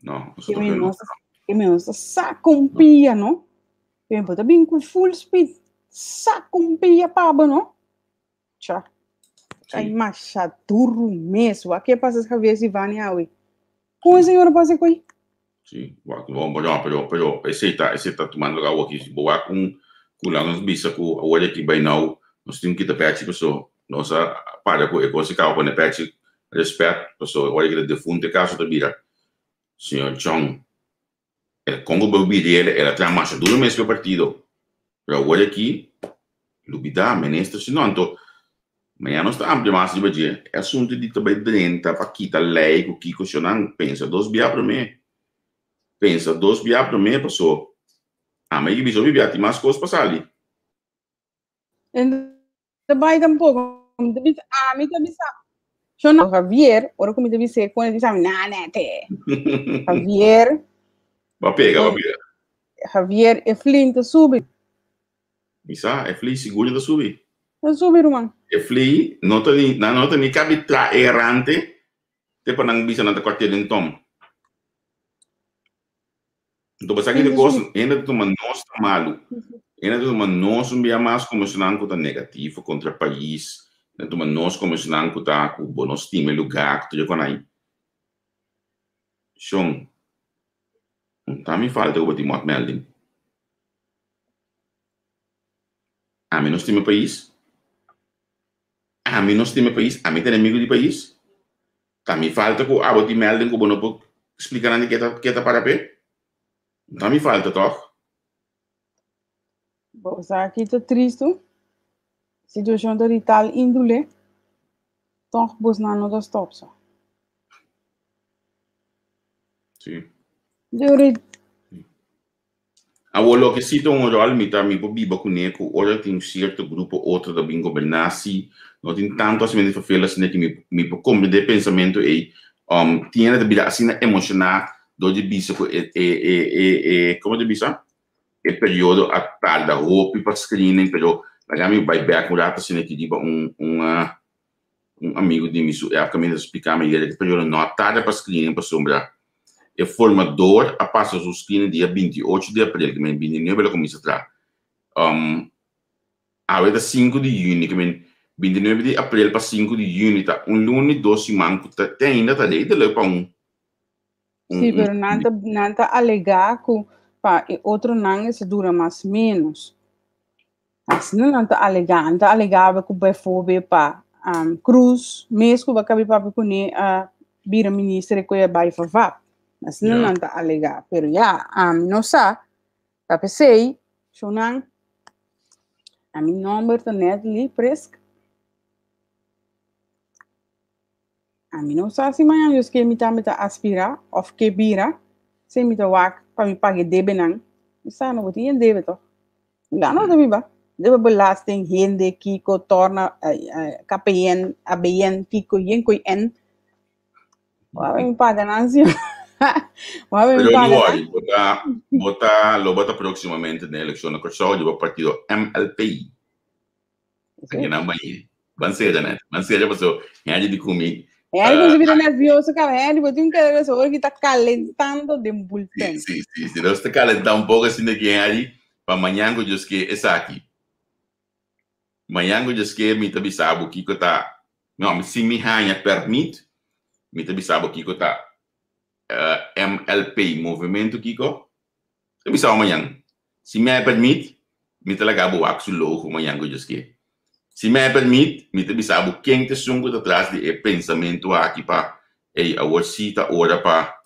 No, nos Ke no ta mi gun nos otro. ke mi nos ta saka un pia, no? Ke mi bo ta bin ku full speed, saka un pia pa bo, no? Cha. Ai Sí. masha duru mes. Wak ke pasa Javier Sivani awe? Kon e señora pasa ku ei? Sí, wak, bon, no, pero, pero esei ta tumando lugar awor aki. Si bo wak un, ku laga nos bisa ku awor aki by now nos tin kita pechi paso nos a para ku e kos di kaba pone pechi respet paso awor aki ta defunto e kaso ta bira. Señor Chong, e kon ku bo biri el, el a traha masha duro mes pa e partido. Pero awor aki lubida minister si no anto mañana nos ta amplia mas riba dje. E asunto di ta bai drenta pa kita ley ku kiko shonnan pensa dos bia prome. Pensa dos bia promé paso ami a bisa hopi bia tin mas kos pa sali. En ta bai tampoco. Mi ta bisa, ami ta bisa. Yo no, Javier, ora ku mi ta bisa kon bisa mi, na nete. Javier. Ba pega, ba pega. Javier, e flin ta subi. Mi sa, e fli sigur ta subi. Ta subi, ruman. E fli no ta ni, nan no ta ni kabi tra erante te pa nan bisa nan ta kwartier den tom. Anto bo sa ki kos, hende ta tuma nos ta malu. Hende ta tuma nos un bia mas komo esnan ku ta negativo kontra pais. Hende ta tuma nos komo esnan ku ta ku bo no stima e lugá ku tur e konai. Shon, un ta mi falta ku bo tin mòtmelding. Ami no stima e pais. Ami no stima e pais. Ami ta enemigo di pais. Ta mi falta ku abo tin melding ku bo no por splika nan di ke ta ke ta para p'e? No ta mi falta tòg? Bo sa ki ta tristu? Situashon ta di tal índole, tòg bosnan no ta stòp sa. Sí. Duri. Awor loke si ta un ròl mi ta mi por biba kuné ku ora tin un sierto grupo otro ta bin goberná si no tin tantu hasimentu di vervel asina ki mi mi por komprendé e pensamentu ei tin hende ta bira asina emoshoná dor di bisa ku e e e e e komo ta bisa e periodo a tarda hopi pa screening pero laga mi bai bèk un rato asina ki riba un un Un amigu di mi su app kaminda ta splika mi yere ku periodo no a tarda pa screening pasobra e formador a pasa su screening dia 28 di april ke men 29 el a kuminsa traha. Um, awe ta 5 di juni ke men 29 di april pa 5 di juni ta un luna i dos siman ku ta te ainda ta redelijk pa un un Sí, un pero nan ta, nan ta alegá ku pa e otronan esei dura mas ménos. Asina nan ta alegá. Nan ta alegá ku bijvoorbeeld pa um, Cruz mes ku ba kabi papia kuné a bira minister e ku e bai fa VAP. Asina Ja. nan ta alegá. Pero ya, ami no sa. Ta p'esei, shownan, ami nòmber ta Natalie Prisk. Ami no sa si mañan Dios ke mi tambe ta aspirá òf ke bira, si mi ta wak pa mi paga e debenan. Mi sa no bo tin e debe tòg. La no ta biba. Debe belasting, hende, kiko, torna, KPN, ABN, kiko, yen koi N. Wak mi paga nan si. Wak mi Pero no paga nan. worry, bo ta, bo ta, lo bo ta próximamente den elekshon na Kòrsou di bo partido MLP. Aquí nan bañé. Ban seria net. Ban seria paso hende di kumi. Hende uh, bira nervioso ka hende, bo tin que eso hoy está calentando den bulten. Sí, sí, sí. Nos te calenta un poco así de que hende pa mañana ku Dios ke esaki. Mañana ku Dios ke mi ta bisa bo kiko ta no, mi si mi haña permit, mi ta bisa bo kiko ta uh, MLP, movimento kiko. Ta bisa bo mañan. Si mi a permit, mi ta laga bo wak su logo mañan ku Dios ke. Si mi a permit, mi ta bisa bo ken ta esun ku ta tras di e pensamentu aki pa, ey, awor si ta ora pa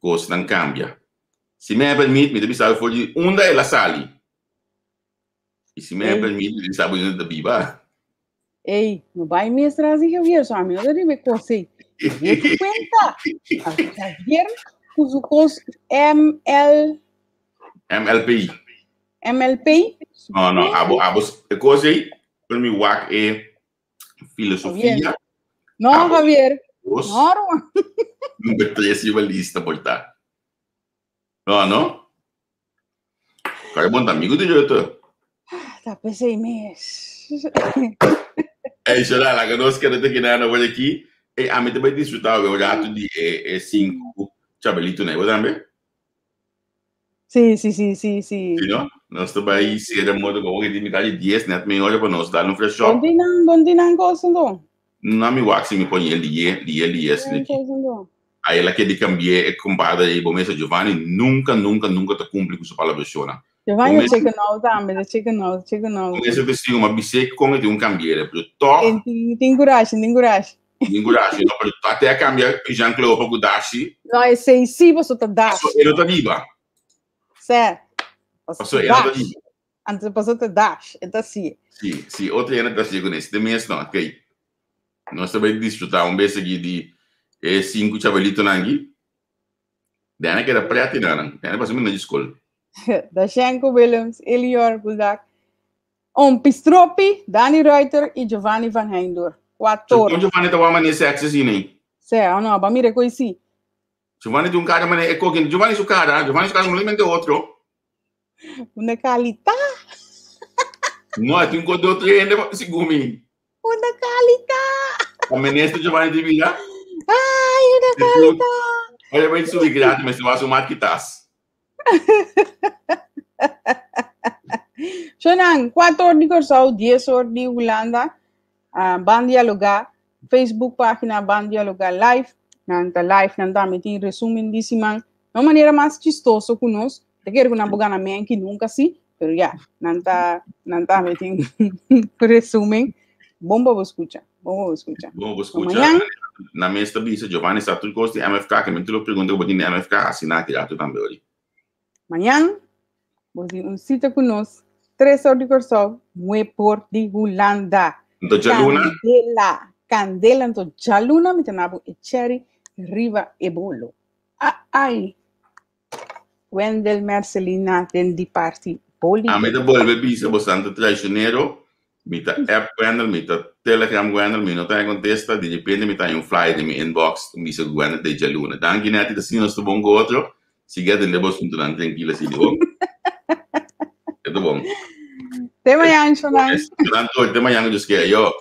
kosnan kambia. Si mi a permit, mi ta bisa bo for di unda el a sali. I si mi a permit, mi ta bisa bo unda ta biba. Ey, no bai mes tras di Javier, so ami no ta riba e kos ei. Javier ku kuenta. Javier ku su kos ML... MLP. MLP. No, no, abo, abo, e kos ei, pero mi wak e filosofia. No, Abo, Javier. Dos, No, Roman. number 3 riba lista por ta. No, no. Kaya bon ta amigo di Rutte. Ta pesei mes. Ey, Shona, laga nos keda te kina na aki. Ey, ami ta bai disfruta un rato di e, e cinco chabelito na. Bo tambe? Sí, sí, sí, sí, sí. Sí, no? Nos ta bai cera modo como que di mitad di 10, net meia hora pa nos dar un fresh shop. Bon tinan, bon tinan cosa ndo. No mi wak si mi pone liye, liye, liye, Bon cosa ndo. Ahí la que di cambié e compadre y bo mesa Giovanni nunca, nunca, nunca ta cumpli cu su palabraciona. Giovanni Bo chicken out tambe, de chicken out, chicken out. Con ese testigo, ma bisé con e un cambiere, pero toch Tin, tin coraje, tin coraje. tin coraje, no, pero até a cambia Jean-Claude pa cu Dashi. No, e sei si boso ta dash. Paso e no ta riba. Sè. Paso e no ta riba. Antes paso ta dash, e ta si. Si, si, otro hende ta si con ese. De mes no, ok. Nos ta bai disfruta un bes aki di e cinco chabelitonan aki. Dana keda preti nan. Dana pasa mi na skol. Dashenko Willems, Elior Buldak, Om Pistropi, Dani Ruiter y Giovanni van Heijndoor. Cuatro. Giovanni ta wama ne sexy si ne. Se, oh no, ba mire coi si. Giovanni di un cara mane e kokin. Giovanni su cara, Giovanni su cara completamente otro. Una calita. No, é un de otro gente sigumi. Una calita. A ministro Giovanni di vida. Ai, una calita. Olha, vai subir gratis, mas se vai sumar quitas. Shonan, 4 or di Kòrsou, 10 or di Hulanda. Uh, Ban Dialogar, Facebook página Ban Dialogar Live. Nan ta live, nan tambe tin resumen di siman. Na un manera mas chistoso ku nos. Te kere ku nan por gana menki nunka si, pero ya, nan ta, nan tambe tin resumen. Bon pa bo skucha, bon pa bo skucha. Bon pa bo skucha. Mañan, Na mes ta bisa Giovanni sa tur kos di MFK, ke men tur lo pregunta ku bo tin di MFK, asina ki rato tambe ori. Mañan, bo tin un sita ku nos, tres or di Kòrsou, nue por di Hulanda. Anto djaluna? Kandela, kandela, anto djaluna mi ta na bo e cherry riba e bolo. Ah, ai. Wendel Mercelina den di parti boli. Ami ta bolbe bisa bo santo traicionero, mi ta app Wendel, mi ta telegram Wendel, mi no ta haña contesta, di repente mi ta haña un flyer den mi inbox, ta bisa cu Wendel ta e djaluna. Danki Netty, ta asina nos ta bon cu otro, sigui atende bo asuntonan trankil asi di bon. E ta bon. Te mañan, Shonan. Shonan, te mañan cu Dios kier. Yo.